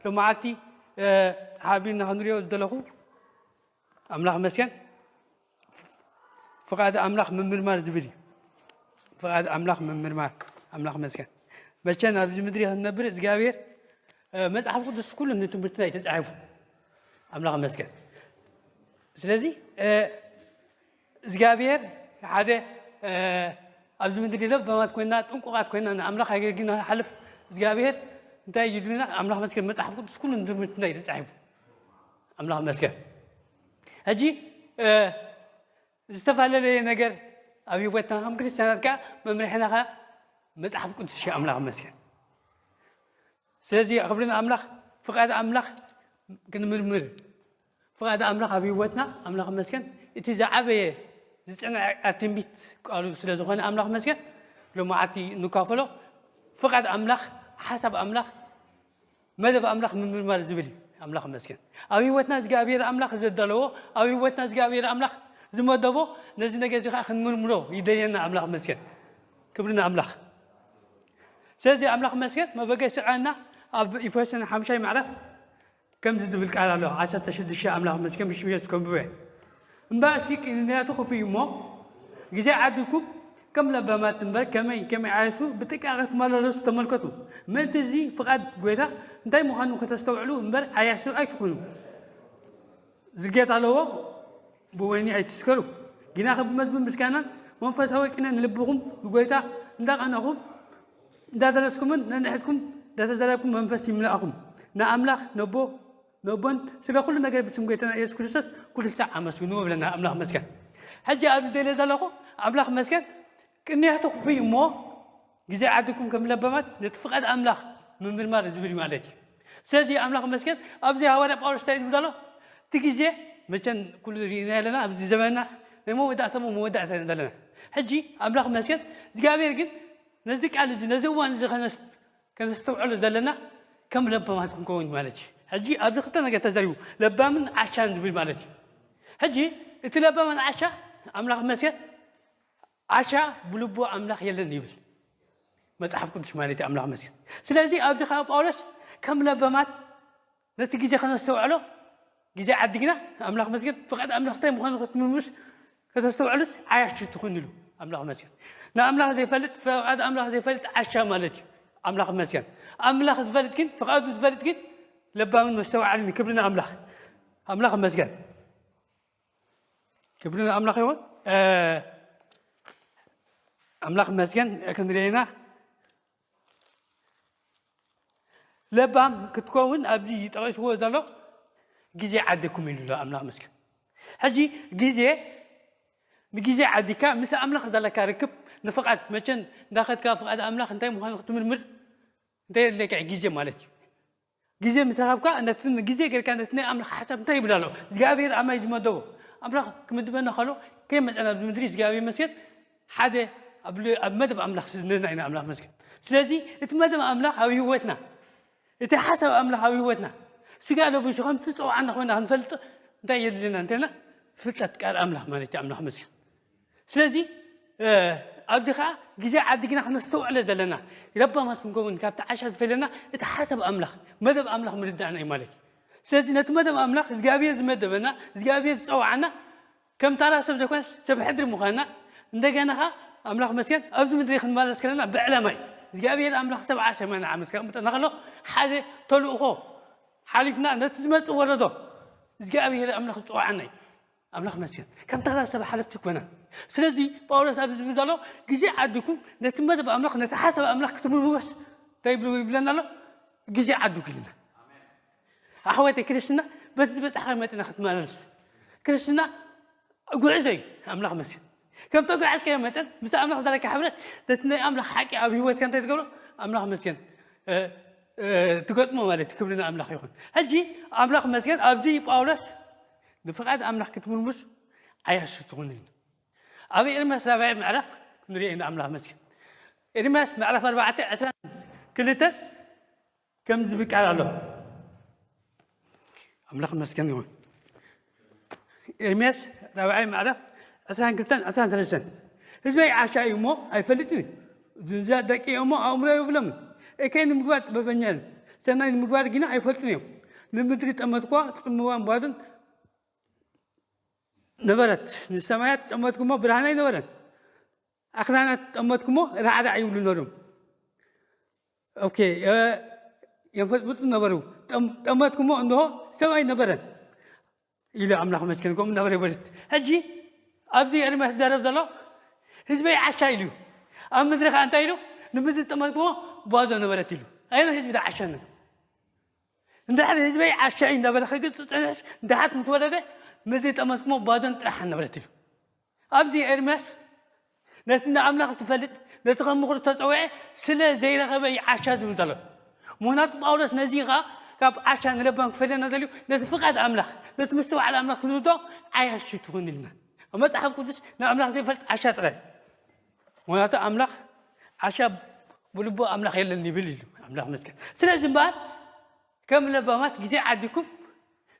ሎማዓቲ ሓቢርና ክንሪኦ ዝደለኹ ኣምላኽ መስገን ፍቓድ ኣምላኽ ምምርማር ዝብል እዩ። ፍቓድ ኣምላኽ ምምርማር። ኣምላኽ መስገን መቸን ኣብዚ ምድሪ ክንነብር እግዚኣብሔር መፅሓፍ ቅዱስ ኩሉ ንትምህርትና እዩ ተፃሒፉ። ኣምላኽ መስገን ስለዚ እግዚኣብሔር ሓደ ኣብዚ ምድሪ ለባማት ኮይና ጥንቁቓት ኮይና ንኣምላኽ ኣገልግልና ሓልፍ እግዚኣብሔር እንታይ ይድልና ኣምላኽ መስገን መፅሓፍ ቅዱስ ኩሉ ንትምህርትና እዩ ተፃሒፉ። ኣምላኽ መስገን ሕጂ ዝተፈላለየ ነገር ኣብ ህይወትና ከም ክርስትያናት ከዓ መምርሕና ከዓ መፅሓፍ ቅዱስ እዩ። ኣምላኽ መስገን ስለዚ ክብሪ ንኣምላኽ ፍቓድ ኣምላኽ ክንምርምር ፍቓድ ኣምላኽ ኣብ ህይወትና ኣምላኽ መስገን እቲ ዝዓበየ ዝፅንዐ ትንቢት ቃሉ ስለ ዝኾነ ኣምላኽ መስገን ሎማዓቲ ንካፈሎ ፍቓድ ኣምላኽ ሓሳብ ኣምላኽ መደብ ኣምላኽ ምምርማር ዝብል እዩ። ኣምላኽ መስገን ኣብ ህይወትና እግዚኣብሔር ኣምላኽ ዘዳለዎ ኣብ ህይወትና እግዚኣብሔር ኣምላኽ ዝመደቦ ነዚ ነገር እዚ ከዓ ክንምርምሮ ይደልየና ኣምላኽ መስገን ክብሪ ንኣምላኽ ስለዚ ኣምላኽ መስገን መበገሲ ዕዕና ኣብ ኢፌሶን ሓምሻይ ማዕረፍ ከምዚ ዝብል ቃል ኣሎ ዓሰርተ ሽዱሽተ ኣምላኽ መስገን ብሽም የሱስ ከንብበ እምበኣር እቲ ቅንያቱ ክፉይ እሞ ግዜ ዓዲኩም ከም ለባማት እምበር ከመይ ከመይ ዓየሱ ብጥንቃቐ ትመላለሱ ተመልከቱ ምእንቲ እዚ ፍቓድ ጎይታ እንታይ ምዃኑ ከተስተውዕሉ እምበር ዓያሹ ኣይትኹኑ ዝጌታ ኣለዎ ብወይኒ ኣይትስከሩ ግና ብመዝሙር ምስጋናን መንፈሳዊ ቅነ ንልብኹም ንጎይታ እንዳቐነኹም እንዳደረስኩምን ነንሕድኩም እንዳተዛረብኩም መንፈስ ይምላእኹም ንኣምላኽ ነቦ ነቦን ስለ ኩሉ ነገር ብስም ጎይታና ኢየሱስ ክርስቶስ ኩሉ ሳዕ ኣመስግንዎ ብለና ኣምላኽ መስገን ሕጂ ኣብዚ ደለ ዘለኹ ኣምላኽ መስገን ቅንያቱ ክፉይ እሞ ግዜ ዓድኩም ከም ለባማት ነቲ ፍቓድ ኣምላኽ ምምርማር ዝብል ማለት እዩ ስለዚ ኣምላኽ መስገን ኣብዚ ሃዋርያ ጳውሎስ እንታይ ዝብል ዘሎ እቲ ግዜ መቸን ኩሉ ርኢና ኣለና ኣብዚ ዘመንና ናይ መወዳእታ መወዳእታ ዘለና ሕጂ ኣምላኽ መስገን እግዚኣብሔር ግን ነዚ ቃል እዚ ነዚ እዋን እዚ ከነስተውዕሎ ዘለና ከም ለባማት ክንከውን ማለት እዩ ሕጂ ኣብዚ ክልተ ነገር ተዘሪቡ ለባምን ዓሻን ዝብል ማለት እዩ ሕጂ እቲ ለባምን ዓሻ ኣምላኽ መስገን ዓሻ ብልቡ ኣምላኽ የለን ይብል መፅሓፍ ቅዱስ ማለት እዩ ኣምላኽ መስገን ስለዚ ኣብዚ ከዓ ጳውሎስ ከም ለባማት ነቲ ግዜ ከነስተውዕሎ ግዜ ዓዲግና ኣምላኽ መስገን ፍቓድ ኣምላኽ እንታይ ምዃኑ ክትምምስ ከተስተውዕሉስ ዓያሽ ትኹን ኢሉ ኣምላኽ መስገን ንኣምላኽ ዘይፈልጥ ፍቓድ ኣምላኽ ዘይፈልጥ ዓሻ ማለት እዩ ኣምላኽ መስገን ኣምላኽ ዝፈልጥ ግን ፍቓዱ ዝፈልጥ ግን ለባምን መስተውዓልን ክብሪ ንኣምላኽ ኣምላኽ መስገን ክብሪ ንኣምላኽ ይኹን ኣምላኽ መስገን ክንሪኤና ለባም ክትከውን ኣብዚ ጠቒስዎ ዘሎ ግዜ ዓድኩም ኢሉ ኣሎ ኣምላኽ መስገን ሕጂ ግዜ ንግዜ ዓዲካ ምስ ኣምላኽ ዘለካ ርክብ ንፍቓድ መቸን እንዳኸድካ ፍቓድ ኣምላኽ እንታይ ምዃኑ ክትምርምር እንታይ የድለካ ግዜ ማለት እዩ ግዜ ምስ ረኸብካ ነቲ ግዜ ጌርካ ነቲ ናይ ኣምላኽ ሓሳብ እንታይ ይብል ኣሎ እግዚኣብሔር ኣማይ ዝመደቦ ኣምላኽ ክምድበና ከሎ ከይመፀና ኣብዚ ምድሪ እግዚኣብሔር መስገን ሓደ ኣብ መደብ ኣምላኽ ዝነና ኢና ኣምላኽ መስገን ስለዚ እቲ መደብ ኣምላኽ ኣብ ህይወትና እቲ ሓሳብ ኣምላኽ ኣብ ህይወትና ስጋ ለቢሱ ከምቲ ዝፀውዓና ኮይና ክንፈልጥ እንታይ የድልየና እንተና ፍልጠት ቃል ኣምላኽ ማለት እዩ ኣምላኽ መስገን ስለዚ ኣብዚ ከዓ ግዜ ዓዲግና ክነስተውዕለ ዘለና ለባማት ክንከውን ካብቲ ዓሻ ዝፈለና እቲ ሓሳብ ኣምላኽ መደብ ኣምላኽ ምርዳእና እዩ ማለት እዩ ስለዚ ነቲ መደብ ኣምላኽ እግዚኣብሔር ዝመደበና እግዚኣብሔር ዝፀውዓና ከም ታራ ሰብ ዘይኮነስ ሰብ ሕድሪ ምዃንና እንደገና ከዓ ኣምላኽ መስገን ኣብዚ ምድሪ ክንመላለስ ከለና ብዕላማ እዩ እግዚኣብሔር ኣምላኽ ሰብዓ ሰማንያ ዓመት ከቕምጠና ከሎ ሓደ ተልእኾ ሓሊፍና ነቲ ዝመፅእ ወረዶ እግዚኣብሔር ኣምላኽ ዝፀውዓና እዩ ኣምላኽ መስገን ከም ታራ ሰብ ሓለፍቲ ይኮና ስለዚ ጳውሎስ ኣብዚ ዝብል ዘሎ ግዜ ዓድኩም ነቲ መደብ ኣምላኽ ነቲ ሓሳብ ኣምላኽ ክትምርምሮስ እንታይ ይብለና ኣሎ ግዜ ዓድኩ ኢልና ኣሕዋተይ ክርስትና በቲ ዝበፅሓ መጠና ክትመላለስ ክርስትና ጉዕዞ እዩ ኣምላኽ መስገን ከም ተጓዓዝካዮ መጠን ምስ ኣምላኽ ዘለካ ሕብረት ነቲ ናይ ኣምላኽ ሓቂ ኣብ ህይወትካ እንታይ ትገብሮ ኣምላኽ መስገን ትገጥሞ ማለት ክብሪ ንኣምላኽ ይኹን ሕጂ ኣምላኽ መስገን ኣብዚ ጳውሎስ ንፍቓድ ኣምላኽ ክትምርምስ ዓያሹ ትኹን ኢሉ ኣብ ኤርምያስ ራብዓይ ምዕራፍ ክንሪኦ ኢና ኣምላኽ መስገን ኤርምያስ ምዕራፍ ኣርባዕተ ዕስራን ክልተን ከም ዝብል ቃል ኣሎ ኣምላኽ መስገን ይኹን ኤርምያስ ራብዓይ ምዕራፍ ዕስራን ክልተን ዕስራን ሰለስተን ህዝበይ ዓሻ እዩ እሞ ኣይፈልጥን እዩ ዝንዛ ደቂ እሞ ኣእምሮ የብሎምን እከይ ንምግባር ጥበበኛ እዩ ሰናይ ንምግባር ግና ኣይፈልጡን እዮም። ንምድሪ ጠመትኳ ጽምዋን ባዶን ነበረት፣ ንሰማያት ጠመትኩሞ ብርሃን ኣይነበረን። ኣኽራናት ጠመትኩሞ ራዕራዕ ይብሉ ነበሩ። ኦኬ፣ የንፈጽፍጹ ነበሩ። ጠመትኩሞ እንሆ ሰብ ኣይነበረን ኢሉ ኣምላኽ መስገን። ከምኡ እናበለ ይበልት። ሕጂ ኣብዚ ኤርምያስ ዝዛረብ ዘሎ ህዝበይ ዓሻ ኢሉ እዩ። ኣብ ምድሪ ከዓ እንታይ ኢሉ? ንምድሪ ጠመትኩሞ ባዶ ነበረት ኢሉ። ኣየናይ ህዝቢ ዓሻ ነን? እንድሕር ህዝበይ ዓሻ እዩ እንዳበለ ክግልጽ ጸኒሕስ፣ ድሓት ምስ ወረደ፣ ምድሪ ጠመትኩሞ ባዶን ጥራሕን ነበረት ኢሉ። ኣብዚ ኤርምያስ ነቲ ንኣምላኽ ዝፈልጥ፣ ነቲ ከም ምኽሩ ዝተጸውዐ ስለ ዘይረኸበ እዩ ዓሻ ዝብል ዘሎ። ምኽንያቱ ጳውሎስ ነዚ ኸኣ ካብ ዓሻ ንለባም ክፈልየና ደልዩ፣ ነቲ ፍቓድ ኣምላኽ፣ ነቲ ምስትውዓል ኣምላኽ ክንውዶ ዓያሹ ትኹን ኢልና። ኣብ መጽሓፍ ቅዱስ ንኣምላኽ ዘይፈልጥ ዓሻ ጥራይ። ምኽንያቱ ኣምላኽ ዓሻ ብልቡ ኣምላኽ የለን ይብል ኢሉ ኣምላኽ መስገን። ስለዚ እምበኣር ከም ለባማት ግዜ ዓዲኩም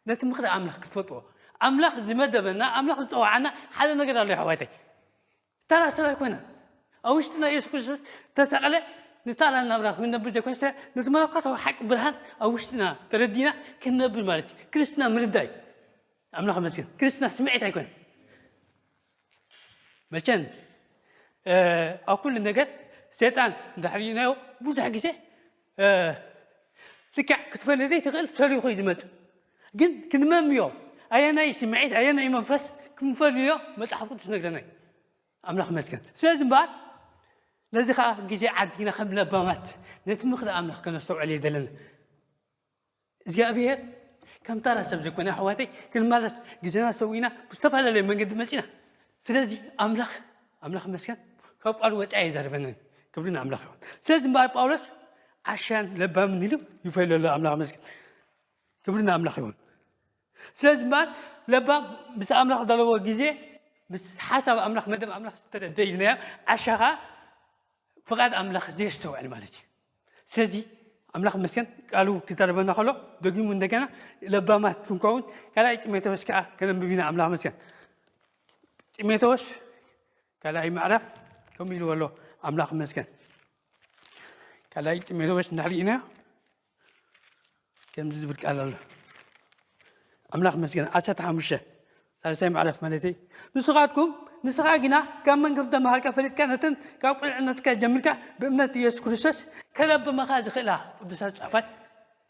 ነቲ ምኽሪ ኣምላኽ ክትፈልጥዎ። ኣምላኽ ዝመደበና፣ ኣምላኽ ዝጸዋዓና ሓደ ነገር ኣሎ ኣሕዋተይ። ተራ ሰብ ኣይኮነን። ኣብ ውሽጥና ኢየሱስ ክርስቶስ ተሰቐለ፣ ንታራ ናብራ ክንነብር ዘይኮነስ፣ ነቲ መለኮታዊ ሓቂ ብርሃን ኣብ ውሽጥና ተረዲና ክንነብር ማለት እዩ። ክርስትና ምርዳይ። ኣምላኽ መስገን። ክርስትና ስምዒት ኣይኮነን። መቸን ኣብ ኩሉ ነገር ሰይጣን እንድሕር ርኢናዮ ብዙሕ ግዜ ልክዕ ክትፈልዮ ዘይትኽእል ሰሪኹ እዩ ዝመጽእ። ግን ክንመምዮ ኣየናይ ስምዒት ኣየናይ መንፈስ ክንፈልዮ መጽሓፍ ቅዱስ ነግረና እዩ። ኣምላኽ መስገን። ስለዚ እምበኣር ነዚ ኸዓ ግዜ ዓዲግና ከም ለባማት ነቲ ምኽሪ ኣምላኽ ከነስተውዕል የደለና። እግዚኣብሔር ከም ታራ ሰብ ዘይኮነ ኣሕዋተይ ክንመለስ ግዜና ሰዊእና ብዝተፈላለየ መንገዲ መጺና። ስለዚ ኣምላኽ ኣምላኽ መስገን ካብ ቃሉ ወፃኢ ኣይዛረበናን። ክብሪ ንኣምላኽ ይኹን። ስለዚ እምበኣር ጳውሎስ ዓሻን ለባምን ኢሉ ይፈልዮ ኣሎ። ኣምላኽ መስገን። ክብሪ ንኣምላኽ ይኹን። ስለዚ እምበኣር ለባም ምስ ኣምላኽ ዘለዎ ግዜ ምስ ሓሳብ ኣምላኽ መደብ ኣምላኽ ዝተረደ ኢልናዮ። ዓሻ ኸዓ ፍቓድ ኣምላኽ ዘየስተውዕል ማለት እዩ። ስለዚ ኣምላኽ መስገን ቃሉ ክዛረበና ከሎ ደጊሙ እንደገና ለባማት ክንከውን ካልኣይ ጢሞቴዎስ ከዓ ከነንብብ ኢና። ኣምላኽ መስገን ጢሞቴዎስ ካልኣይ ምዕራፍ ከምኡ ኢልዎ ኣሎ። ኣምላኽ መስገን ካልኣይ ጢሞቴዎስ እንዳርኢና ከምዚ ዝብል ቃል ኣሎ። ኣምላኽ መስገን ዓሰርተ ሓሙሽተ ሳልሳይ ምዕራፍ ማለተይ ንስኻትኩም ንስኻ ግና ካብ መን ከም ተምሃርካ ፈሊጥካ ነተን ካብ ቁልዕነትካ ጀሚርካ ብእምነት ኢየሱስ ክርስቶስ ከለብመኻ ዝኽእላ ቅዱሳት ጽሑፋት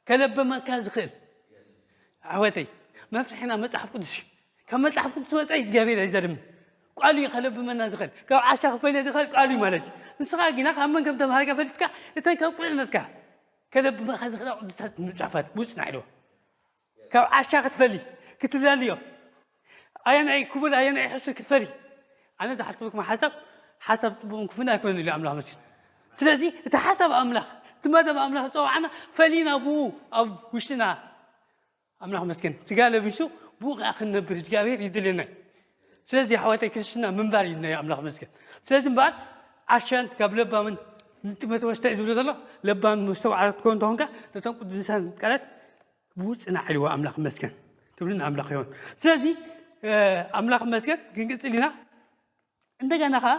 ከለብመካ ዝኽእል ኣሕዋተይ መፍርሒና መጽሓፍ ቅዱስ እዩ። ካብ መጽሓፍ ቅዱስ ወጻኢ እግዚኣብሔር ኣይዘርምን። ቃሉ እዩ ከለብመና ዝኽእል ካብ ዓሻ ክፈልዮ ዝኽእል ቃሉ እዩ ማለት እዩ። ንስኻ ግና ካብ መን ከም ተምሃርካ ፈሊጥካ እተን ካብ ቁልዕነትካ ከለብመኻ ዝኽእላ ቅዱሳት መጽሓፋት ውጽና ኢልዎ ካብ ዓሻ ክትፈሊ ክትለልዮ ኣየናይ ክቡር ኣየናይ ሕሱር ክትፈሊ ኣነ ዝሓተብኩም ሓሳብ ሓሳብ ጽቡቕን ክፉን ኣይኮነን ኢሉ ኣምላኽ መስል። ስለዚ እቲ ሓሳብ ኣምላኽ እቲ መደብ ኣምላኽ ዝጸዋዕና ፈሊና ብኡ ኣብ ውሽጥና ኣምላኽ መስገን ስጋ ለቢሱ ብኡ ከዓ ክንነብር እግዚኣብሔር ይደልየና እዩ። ስለዚ ኣሕዋተይ ክርስትና ምንባር እዩ ናይ ኣምላኽ መስገን። ስለዚ እምበኣር ዓሻን ካብ ለባምን ንጢሞቴዎስ እንታይ እዩ ዝብሎ ዘሎ ለባም መስተውዓል ክትከውን እንተኾንካ ነቶም ቅዱሳን ቃላት ብኡ ጽናዕ ኢልዎ ኣምላኽ መስገን ክብሪ ንኣምላኽ ይኹን። ስለዚ ኣምላኽ መስገን ክንቅጽል ኢና። እንደገና ከዓ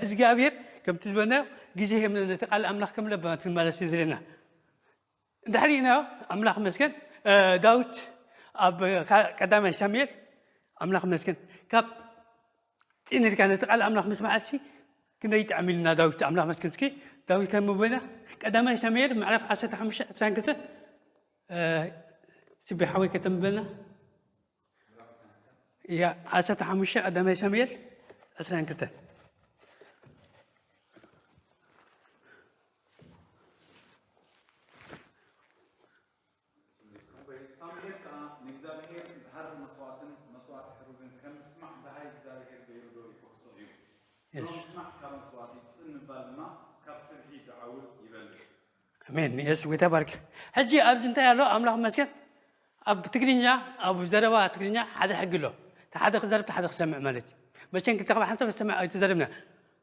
እግዚኣብሔር ከምቲ ዝበልናዮ ግዜ ሂብና ነቲ ቃል ኣምላኽ ከም ለባማት ክንመለስ እዩ ዘለና። እንድሕር ርኢናዮ ኣምላኽ መስገን ዳዊት ኣብ ቀዳማይ ሳሙኤል ኣምላኽ መስገን ካብ ፂን ኢልካ ነቲ ቃል ኣምላኽ ምስማዕ እሲ ክንደይ ይጥዕም ኢልና ዳዊት ኣምላኽ መስገን እስኪ ዳዊት ከም ምቦና ቀዳማይ ሳሙኤል ምዕራፍ ዓሰርተ ሓሙሽተ ዕስራን ክልተን ስቢ ሓወይ ከተንብበልና እያ ዓሰርተ ሓሙሽተ ቀዳማይ ሳሙኤል ዕስራን ክልተን ሳሙኤል ከዓ ንእግዚኣብሔር ዝሃርም መስዋዕትን መስዋዕቲ ሕሩግን ከም ምስማዕ ደሃይ እግዚኣብሔር ገይሩ ዶ ይፈኽሶ እዩ? ብዘምስማዕ ካብ መስዋዕቲ ጽን ምባል ድማ ካብ ስብሒ ደዓውል ይበልጽ። ኣሜን። ንየሱስ ጎይታ ይባርክ። ሕጂ ኣብዚ እንታይ ኣሎ? ኣምላኽ ይመስገን። ኣብ ትግርኛ ኣብ ዘረባ ትግርኛ ሓደ ሕጊ ኣሎ። እቲ ሓደ ክዛረብ እቲ ሓደ ክሰምዕ ማለት እዩ። መቸም ክልተ ካብ ሓንሳብ ዝሰምዕ ኣይተዛረብና።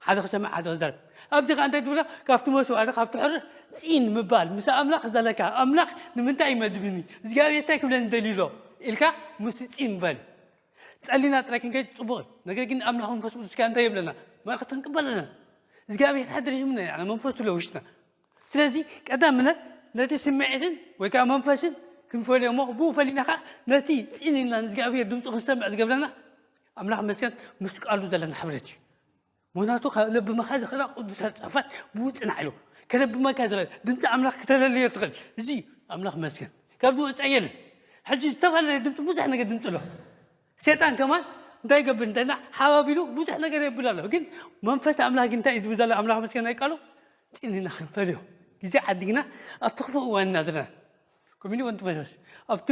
ሓደ ክሰምዕ ሓደ ክዛረብ። ኣብዚ ከዓ እንታይ ትብሎ? ካብቲ መስዋእቲ ካብቲ ሕሩር ፂን ምባል ምስ ኣምላኽ ዘለካ ኣምላኽ ንምንታይ ይመድብኒ እግዚኣብሔር እንታይ ክብለኒ ደልዩ ኣሎ ኢልካ ምስ ፂን ምባል እዩ። ጸሊና ጥራይ ክንከይድ ጽቡቕ እዩ። ነገር ግን ኣምላኽ መንፈስ ቅዱስ ከኣ እንታይ የብለና? በረኸት ክንቅበል ኣለና። እግዚኣብሔር ሕድሪ ሂብና ኢና መንፈሱ ለውሽጥና። ስለዚ ቀዳምነት ነቲ ስምዒትን ወይ ከዓ መንፈስን ክንፈልዮ እሞ፣ ብኡ ፈሊና ከዓ ነቲ ፂን ኢልና ንእግዚኣብሔር ድምፁ ክንሰምዕ ዝገብረና፣ ኣምላኽ መስገን ምስ ቃሉ ዘለና ሕብረት እዩ። ምክንያቱ ካብ ለብመካ ዝኽእላ ቅዱሳት ፅሑፋት ብኡ ፅናዕ ኢሉ ከለብመካ ዝኽእል ድምፂ ኣምላኽ ክተለልዮ ትኽእል። እዚ ኣምላኽ መስገን ካብዚ ወፃኢ የለን። ሕጂ ዝተፈላለየ ድምፂ፣ ብዙሕ ነገር ድምፂ ኣሎ። ሰይጣን ከማን እንታይ ይገብር እንተና ሓባቢሉ ብዙሕ ነገር የብል ኣሎ። ግን መንፈስ ኣምላኽ ግን እንታይ እዩ ዝብል ዘሎ? ኣምላኽ መስገን ኣይቃሉ ፂኒና ክንፈልዮ ግዜ ዓዲግና ኣብቲ ክፉእ እዋን እናድረና ኮሚኒ ወንት ፈሰስ ኣብቲ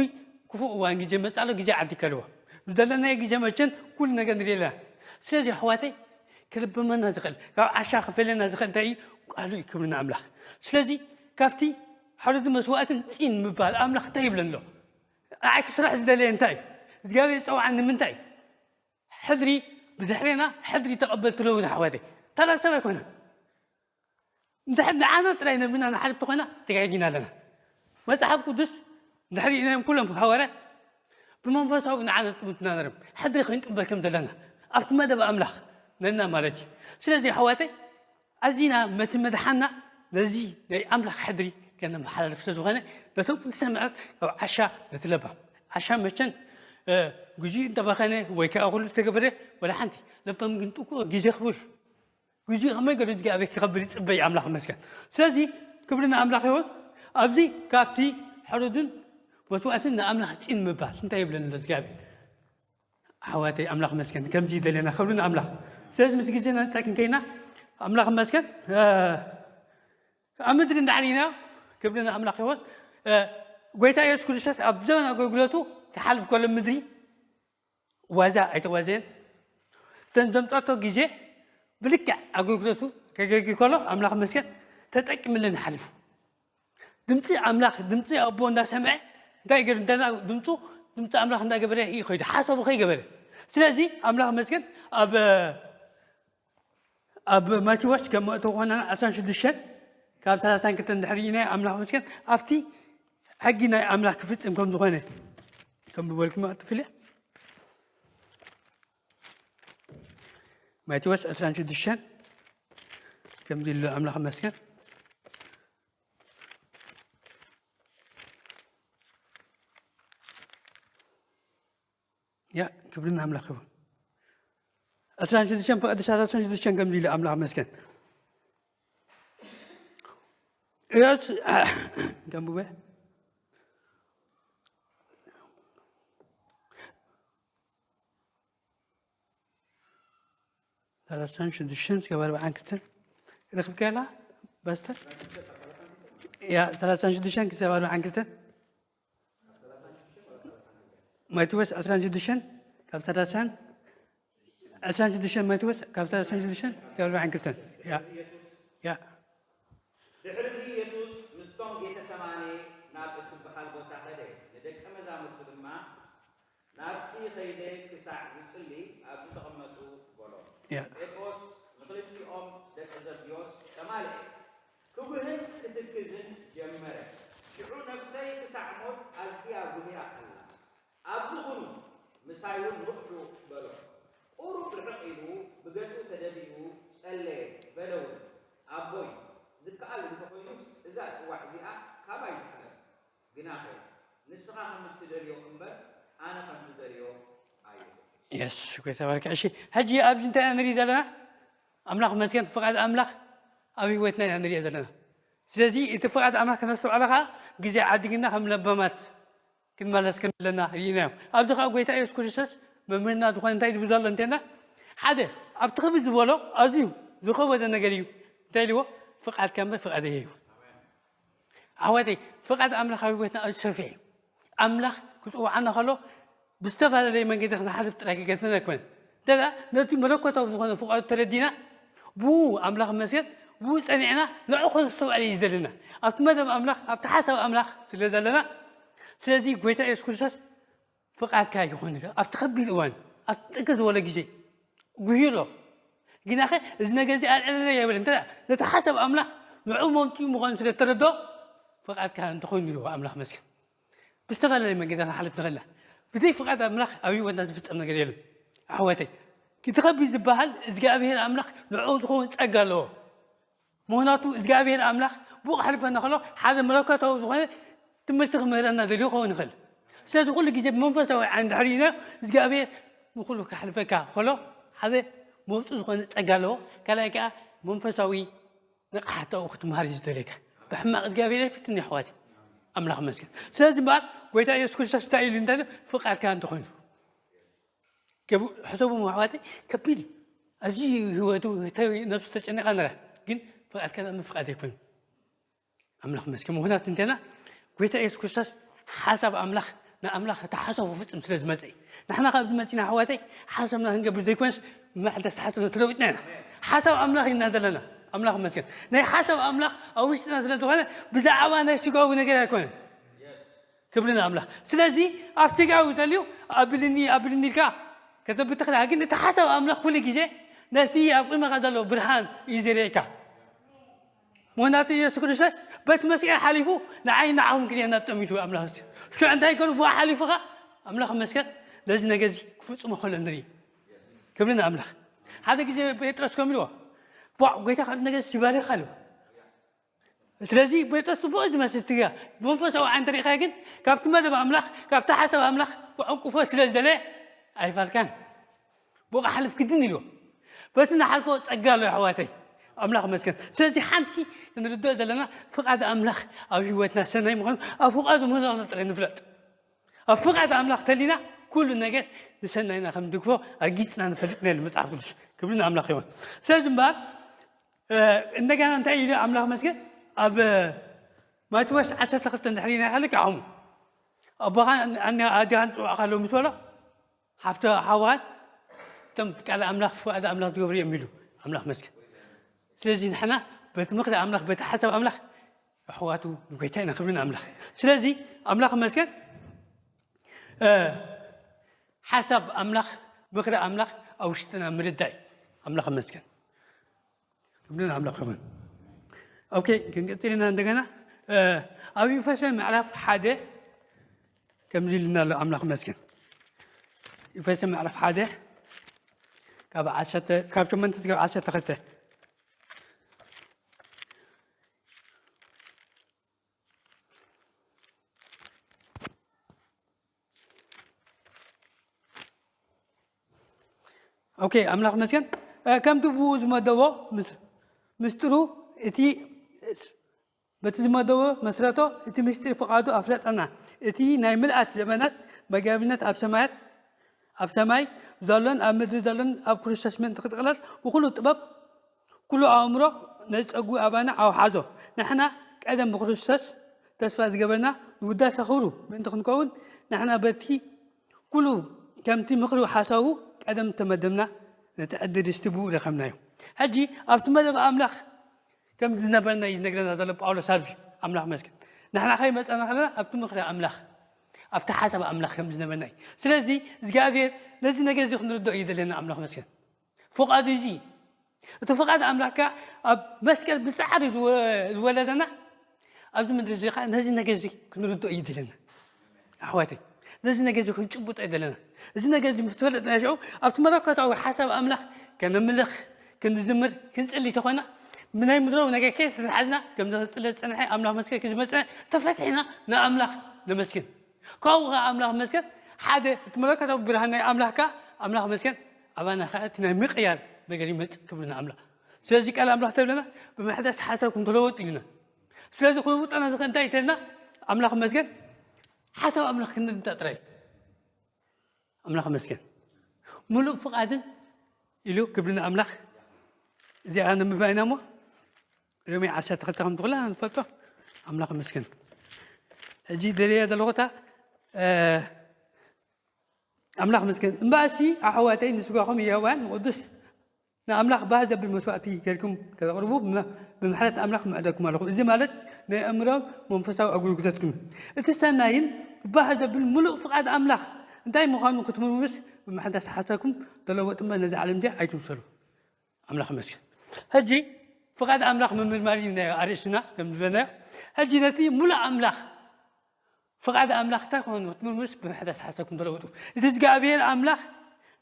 ክፉእ እዋን ግዜ መፃ ኣሎ። ግዜ ዓዲ ከልዎ ዘለናዮ ግዜ መቸን ኩሉ ነገር ንርኢ ኣለና። ስለዚ ኣሕዋተይ ክልብመና ዝኽእል ካብ ዓሻ ክፈልየና ዝኽእል እንታይ እዩ? ቃሉ እዩ። ክብሪ ንኣምላኽ። ስለዚ ካብቲ ሓረዲ መስዋእትን ፂን ምባል ኣምላኽ እንታይ ይብለና ኣሎ? ንዓይ ክስራሕ ዝደለየ እንታይ እዩ? እግዚኣብሔር ዝፀውዓኒ ንምንታይ እዩ? ሕድሪ ብድሕሬና ሕድሪ ተቐበል ትለውና ኣሕዋተይ። ታላ ሰብ ኣይኮነን። እንድሕር ንዓና ጥራይ ነብና ንሓልፍ ተኾይና ተጋጊና ኣለና። መጽሓፍ ቅዱስ እንድሕር ኢናዮም ኩሎም ሃዋርያት ብመንፈሳዊ ንዓና ጥቡትና ነርም ሕድሪ ክንቅበል ከም ዘለና ኣብቲ መደብ ኣምላኽ ነና ማለት እዩ። ስለዚ ኣሕዋተይ ኣዚና መቲ መድሓና ነዚ ናይ ኣምላኽ ሕድሪ ከነመሓላልፍ ስለ ዝኾነ ነቶም ቅዱሳን መዓት ካብ ዓሻ ነቲ ለባም ዓሻ መቸን ግዜኡ እንተባኸነ ወይ ከዓ ኩሉ ዝተገበረ ወላ ሓንቲ ለባም ግን ጥቁ ግዜ ክቡር ግዜኡ ከመይ ገሉ እግዚኣብሔር ክኸብር ይፅበይ ኣምላኽ መስገን። ስለዚ ክብሪ ንኣምላኽ ይኹን። ኣብዚ ካብቲ ሕሩድን መስዋእትን ንኣምላኽ ፂን ምባል እንታይ ይብለኒ ኣሎ እግዚኣብሔር? ኣሕዋተይ ኣምላኽ መስገን ከምዚ ይደልየና ክብሪ ንኣምላኽ። ስለዚ ምስ ግዜና ንፀኪን ከይና ኣምላኽ መስገን ኣብ ምድሪ እንዳዕሊና ክብሪ ንኣምላኽ ይኹን። ጎይታ የሱስ ክርስቶስ ኣብ ዘመን ኣገልግሎቱ ክሓልፍ ከሎ ምድሪ ዋዛ ኣይተዋዘየን። እተን ዘምፀቶ ግዜ ብልክዕ ኣገልግሎቱ ከገልግል ከሎ ኣምላኽ መስገን ተጠቂምለን ሓሊፉ። ድምፂ ኣምላኽ ድምፂ ኣቦ እንዳሰምዐ እንታይ ገር እንተ ድምፁ ድምፂ ኣምላኽ እንዳገበረ እዩ ከይዱ ሓሳቡ ከይገበረ። ስለዚ ኣምላኽ መስገን ኣብ ኣብ ማቴዎስ ከም መእተዊ ኮና ዓሰርተ ሽዱሽተ ካብ ሰላሳ ክልተ እንድሕር ኢናዮ ኣምላኽ መስገን ኣብቲ ሕጊ ናይ ኣምላኽ ክፍፅም ከም ዝኾነ ከም ብበልኩም ኣጥፍልያ ማቴዎስ ዕስራን ሽዱሽተን ከምዚ ኢሉ ኣምላኽ መስገን ያ ክብሪ ንኣምላኽ ይኹን። ዕስራን ሽዱሽተን ፍቕዲ ሰላሳን ሽዱሽተን ከምዚ ኢሉ ኣምላኽ መስገን እዮስ ከምብበ ሰላሳን ሽዱሽተን ክሳብ ኣርባዓን ክልተን ረኽብካላ ባስተር ያ ሰላሳን ሽዱሽተን ክሳብ ኣርባዓን ክልተን ማቴዎስ ዕስራን ሽዱሽተን ካብ ሰላሳን ዕስራን ሽዱሽተን ማቴዎስ ካብ ሰላሳን ሽዱሽተን ክሳብ ኣርባዓን ክልተን ያ ያ ድሕርዚ የሱስ ምስቶም ጌተሰማኔ ናብ እትበሃል ቦታ ኸደ፣ ንደቀ መዛሙርቱ ድማ ናብቲ ኸይደ ክሳዕ ዝጽሊ ኣብዚ ተቐመጡ በሎም። ጴጥሮስ ንኽልቲኦም ደቂ ዘብድዮስ ተማልኤ፣ ክጉህን ክትክዝን ጀመረ። ሽዑ ነፍሰይ ክሳዕ ሞት ኣዝያ ጉህያ ኣላ። ኣብዚ ኹኑ፣ ምሳይ እውን ውዕሉ በሎም። ቁሩብ ርሕቕ ኢሉ ብገጹ ተደፊኡ ጸለየ፣ በለ እውን፣ ኣቦይ፣ ዝከኣል እንተ ኾይኑስ እዛ ጽዋዕ እዚኣ ካባይ ትሕለፍ። ግናኸ ንስኻ ከም እትደልዮ እምበር ኣነ ከም ዝደልዮ ኣይኹን። የስ ጎይታ ባርክ። እሺ ሕጂ ኣብዚ እንታይ ኢና ንርኢ ዘለና? ኣምላኽ መስገን ፍቓድ ኣምላኽ ኣብ ህይወትና ኢና ንሪኦ ዘለና። ስለዚ እቲ ፍቓድ ኣምላኽ ከነስተውዕሎ ከዓ ግዜ ዓዲግና ከም ለባማት ክንመለስ ከም ዘለና ርኢናዮ። ኣብዚ ከዓ ጎይታ የሱስ ክርስቶስ መምህርና ዝኾነ እንታይ ዝብል ዘሎ እንተና ሓደ ኣብቲ ክብል ዝበሎ ኣዝዩ ዝኸበደ ነገር እዩ። እንታይ ኢልዎ? ፍቓድካ እምበር ፍቓደይ እዩ። ኣሕዋተይ ፍቓድ ኣምላኽ ኣብ ህይወትና ኣዝዩ ሰፊሕ እዩ። ኣምላኽ ክፅውዓና ከሎ ብዝተፈላለየ መንገዲ ክንሓልፍ ጥራይ ክገድፈና ኣይኮነን። እንተ ነቲ መለኮታዊ ዝኾነ ፍቓዱ ተረዲና ብኡ ኣምላኽ መስገን ብኡ ፀኒዕና ንዑ ከነስተውዕል እዩ ዝደልና። ኣብቲ መደብ ኣምላኽ ኣብቲ ሓሳብ ኣምላኽ ስለ ዘለና ስለዚ ጎይታ የሱስ ክርስቶስ ፍቓድካ ይኹን ኢሉ ኣብቲ ከቢድ እዋን ኣብቲ ጥንክር ዝበለ ግዜ ጉህዩ ኣሎ። ግናኸ እዚ ነገር እዚ ኣልዕለለይ ኣይበለን። እንተ ነቲ ሓሳብ ኣምላኽ ንዑ መምፅኡ ምዃኑ ስለ ተረድኦ ፍቓድካ እንተኾይኑ ኢልዎ ኣምላኽ መስገን። ብዝተፈላለየ መንገዲ ክንሓልፍ ንኽእል ኢና። ብዘይ ፍቓድ ኣምላኽ ኣብ ህይወትና ዝፍፀም ነገር የለን። ኣሕዋተይ እቲ ከቢድ ዝበሃል እግዚኣብሔር ኣምላኽ ንዕኡ ዝኸውን ጸጋ ኣለዎ። ምኽንያቱ እግዚኣብሔር ኣምላኽ ብኡ ክሓልፈና ከሎ ሓደ መለኮታዊ ዝኾነ ትምህርቲ ክምህረና ደልዩ ክኸውን ይኽእል። ስለዚ ኩሉ ግዜ ብመንፈሳዊ ዓይኒ ድሕሪ ኢና እግዚኣብሔር ንኩሉ ክሓልፈካ ከሎ ሓደ መውፅእ ዝኾነ ጸጋ ኣለዎ። ካልኣይ ከዓ መንፈሳዊ ንቕሓት ኣብኡ ክትመሃር እዩ ዝደልየካ። ብሕማቕ እግዚኣብሔር ኣይፍትን እዩ ኣሕዋት። ኣምላኽ መስገን። ስለዚ እምበኣር ጎይታ ኢየሱስ ክርስቶስ እንታይ ኢሉ እንታይ ኢሉ? ፍቓድካ እንተኾይኑ ሕሰቡ ኣሕዋተይ፣ ከቢድ እዩ። ኣዝዩ ህይወቱ ነብሱ ተጨኒቓ ነራ፣ ግን ፍቓድካ ምፍቓድ ኣይኮነን። ኣምላኽ መስገን። ምኽንያቱ እንተና ጎይታ ኢየሱስ ክርስቶስ ሓሳብ ኣምላኽ ንኣምላኽ እቲ ሓሳቡ ፍጽም ስለ ዝመጸ እዩ። ንሕና ካብ ዝመጺና ኣሕዋተይ ሓሳብና ክንገብር ዘይኮነስ መሕደስ ሓሳብና ተለዊጥና ኢና። ሓሳብ ኣምላኽ ኢና ዘለና። ኣምላኽ መስገን። ናይ ሓሳብ ኣምላኽ ኣብ ውሽጥና ስለ ዝኾነ ብዛዕባ ናይ ስጋዊ ነገር ኣይኮነን። ክብሪ ንኣምላኽ። ስለዚ ኣብ ስጋዊ ተልዩ ኣብልኒ ኣብልኒ ኢልካ ከተብትኽዳ ግን እቲ ሓሳብ ኣምላኽ ኩሉ ግዜ ነቲ ኣብ ቅድመኻ ዘሎ ብርሃን እዩ ዘርእየካ። ምኽንያቱ ኢየሱስ ክርስቶስ በቲ መስቀል ሓሊፉ ንዓይ ንዓኹም ክልኤና ጠሚቱ ኣምላኽ። ሽዑ እንታይ ገሩ ብኡ ሓሊፉኻ ኣምላኽ መስቀል ነዚ ነገር እዚ ክፍጽሞ ከሎ ንርኢ። ክብሪ ንኣምላኽ። ሓደ ግዜ ጴጥሮስ ከም ኢልዎ፣ "ዋዕ፣ ጎይታ፣ ካብ ነገር ይባርኻ" ኣሉ። ስለዚ ጴጥሮስ ጽቡቕ ዝመስል ትግያ ብመንፈሳዊ ዓይኒ ተሪእኻ ግን ካብቲ መደብ ኣምላኽ፣ ካብቲ ሓሳብ ኣምላኽ ክዕቁፎ ስለ ዝደለ ኣይፋልካን። ብኡ ክሓልፍ ግድን ኢልዎ። በቲ ንሓልፎ ጸጋ ኣሎ ኣሕዋተይ። ኣምላኽ መስገን። ስለዚ ሓንቲ ክንርድኦ ዘለና ፍቓድ ኣምላኽ ኣብ ህይወትና ሰናይ ምዃኑ ኣብ ፍቓዱ ምህላውና ጥራይ ንፍለጥ። ኣብ ፍቓድ ኣምላኽ ተሊና ኩሉ ነገር ንሰናይና ከም ድግፎ ኣርጊጽና ንፈልጥ ኢና ኢሉ መጽሓፍ ቅዱስ። ክብሪ ንኣምላኽ ይኹን። ስለዚ እምበኣር፣ እ፣ እንደገና እንታይ ኢሉ ኣምላኽ መስገን ኣብ ማቴዎስ ዓሰርተ ክልተ እንድሕር ኢና ከልክ ዓሙ ኣቦኻ ኣን-፣ ኣን-፣ ኣዴኻን ጽዋዕካ ኣሎ ምስ በሎ ሓፍቲ ሓዋን እቶም ቃል ኣምላኽ ፍቓድ ኣምላኽ ዝገብሩ እዮም ኢሉ ኣምላኽ መስገን። ስለዚ ንሕና በቲ ምኽሪ ኣምላኽ በቲ ሓሳብ ኣምላኽ ኣሕዋቱ ንጎይታ ኢና ክብሪ ንኣምላኽ። ስለዚ ኣምላኽ መስገን፣ እ፣ ሓሳብ ኣምላኽ ምኽሪ ኣምላኽ ኣብ ውሽጥና ምርዳይ ኣምላኽ መስገን። ክብሪ ንኣምላኽ ይኹን። ኦኬ፣ ክንቅጽል ኢና እንደገና። እ፣ ኣብ ኤፌሶን ምዕራፍ ሓደ ከምዚ ኢልና ኣሎ ኣምላኽ መስገን። ኤፌሶን ምዕራፍ ሓደ ካብ ዓሰርተ፣ ካብ ሸሞንተ እስካብ ዓሰርተ ክልተ። ኦኬ፣ ኣምላኽ መስገን። እ፣ ከምቲ ብኡ ዝመደቦ ምስ-፣ ምስጢሩ እቲ፣ በቲ ዝመደቦ መስረቶ እቲ ምስጢር ፍቓዱ ኣፍለጠና። እቲ ናይ ምልኣት ዘመናት መጋቢነት ኣብ ሰማያት፣ ኣብ ሰማይ ዘሎን ኣብ ምድሪ ዘሎን ኣብ ክርስቶስ ምእንቲ ክጥቕለል ብኹሉ ጥበብ ኩሉ ኣእምሮ ነዚ ጸጉ ኣባና ኣውሓዞ። ንሕና ቀደም ብክርስቶስ ተስፋ ዝገበርና ንውዳሰ ክብሩ ምእንቲ ክንከውን፣ ንሕና በቲ ኩሉ ከምቲ ምኽሪ ሓሳቡ ቀደም ተመደብና፣ ነቲ ዕድል እስቲ ብኡ ረኸብናዮ። ሕጂ ኣብቲ መደብ ኣምላኽ ከም ዝነበርና እዩ ዝነግረና ዘሎ ጳውሎስ ኣብዚ። ኣምላኽ መስገን። ንሕና ከይመጻና ከለና ኣብቲ ምኽሪ ኣምላኽ፣ ኣብቲ ሓሳብ ኣምላኽ ከም ዝነበርና እዩ። ስለዚ እግዚኣብሔር ነዚ ነገር እዚ ክንርድኦ እዩ ዘለና። ኣምላኽ መስገን። ፍቓዱ እዚ፣ እቲ ፍቓድ ኣምላኽ ከኣ ኣብ መስቀል ብጻዕሪ ዝወ-፣ ዝወለደና፣ ኣብዚ ምድሪ እዚ ከኣ ነዚ ነገር እዚ ክንርድኦ እዩ ዘለና። ኣሕዋተይ፣ ነዚ ነገር እዚ ክንጭብጦ እዩ ዘለና። እዚ ነገር እዚ ምስ ተፈለጥና ሽዑ ኣብቲ መለኮታዊ ሓሳብ ኣምላኽ ከነምልኽ፣ ክንዝምር፣ ክንጽሊ ተኾና፣ ናይ ምድራዊ ነገር ከይተታሓዝና፣ ከምዚ ክጽለ ዝጸንሐ ኣምላኽ መስቀል ክዝመጽና ተፈትሒና ንኣምላኽ ነመስግን። ካብኡ ኸዓ ኣምላኽ መስገን ሓደ እቲ መለኮታዊ ብርሃን ናይ ኣምላኽ ከኣ ኣምላኽ መስገን ኣባና ኸዓ እቲ ናይ ምቕያር ነገር ይመጽእ። ክብሪ ንኣምላኽ። ስለዚ ቃል ኣምላኽ ተብለና ብምሕዳስ ሓሳብኩም ተለወጡ ኢሉና። ስለዚ ክልውጠና ዝኽእል እንታይ ተልና ኣምላኽ መስገን ሓሳብ ኣምላኽ ክንርዳእ ጥራይ። ኣምላኽ መስገን። ምሉእ ፍቓድን ኢሉ ክብሪ ንኣምላኽ። እዚኣ ንምባይና እሞ ሮሜ ዓሰርተ ክልተ ከም ትኽእላ ንፈልጦ። ኣምላኽ መስገን። ሕጂ ደልየ ዘለኹ እታ፣ እ፣ ኣምላኽ መስገን። እምበኣሲ ኣሕዋተይ ንስጋኹም የዋን ንቕዱስ ንኣምላኽ ባህ ዘብል መስዋእቲ ጌርኩም ከተቕርቡ ብመ-፣ ብምሕረት ኣምላኽ ምዕደኩም ኣለኹ። እዚ ማለት ናይ ኣእምሮ መንፈሳዊ ኣገልግሎትኩም እቲ ሰናይን ባህ ዘብል ምሉእ ፍቓድ ኣምላኽ እንታይ ምዃኑ ክትምርምሩስ ብምሕዳስ ሓሳብኩም ተለወጡ እምበር ነዚ ዓለም እዚ ኣይትምሰሉ። ኣምላኽ ይመስገን። ሕጂ ፍቓድ ኣምላኽ ምምርማር እዩ ናይ ኣርእስትና ከም ዝበልናዮ። ሕጂ ነቲ ምሉእ ኣምላኽ ፍቓድ ኣምላኽ እንታይ ኮይኑ ክትምርምሩስ ብምሕዳስ ሓሳብኩም ተለውጡ። እቲ እግዚኣብሔር ኣምላኽ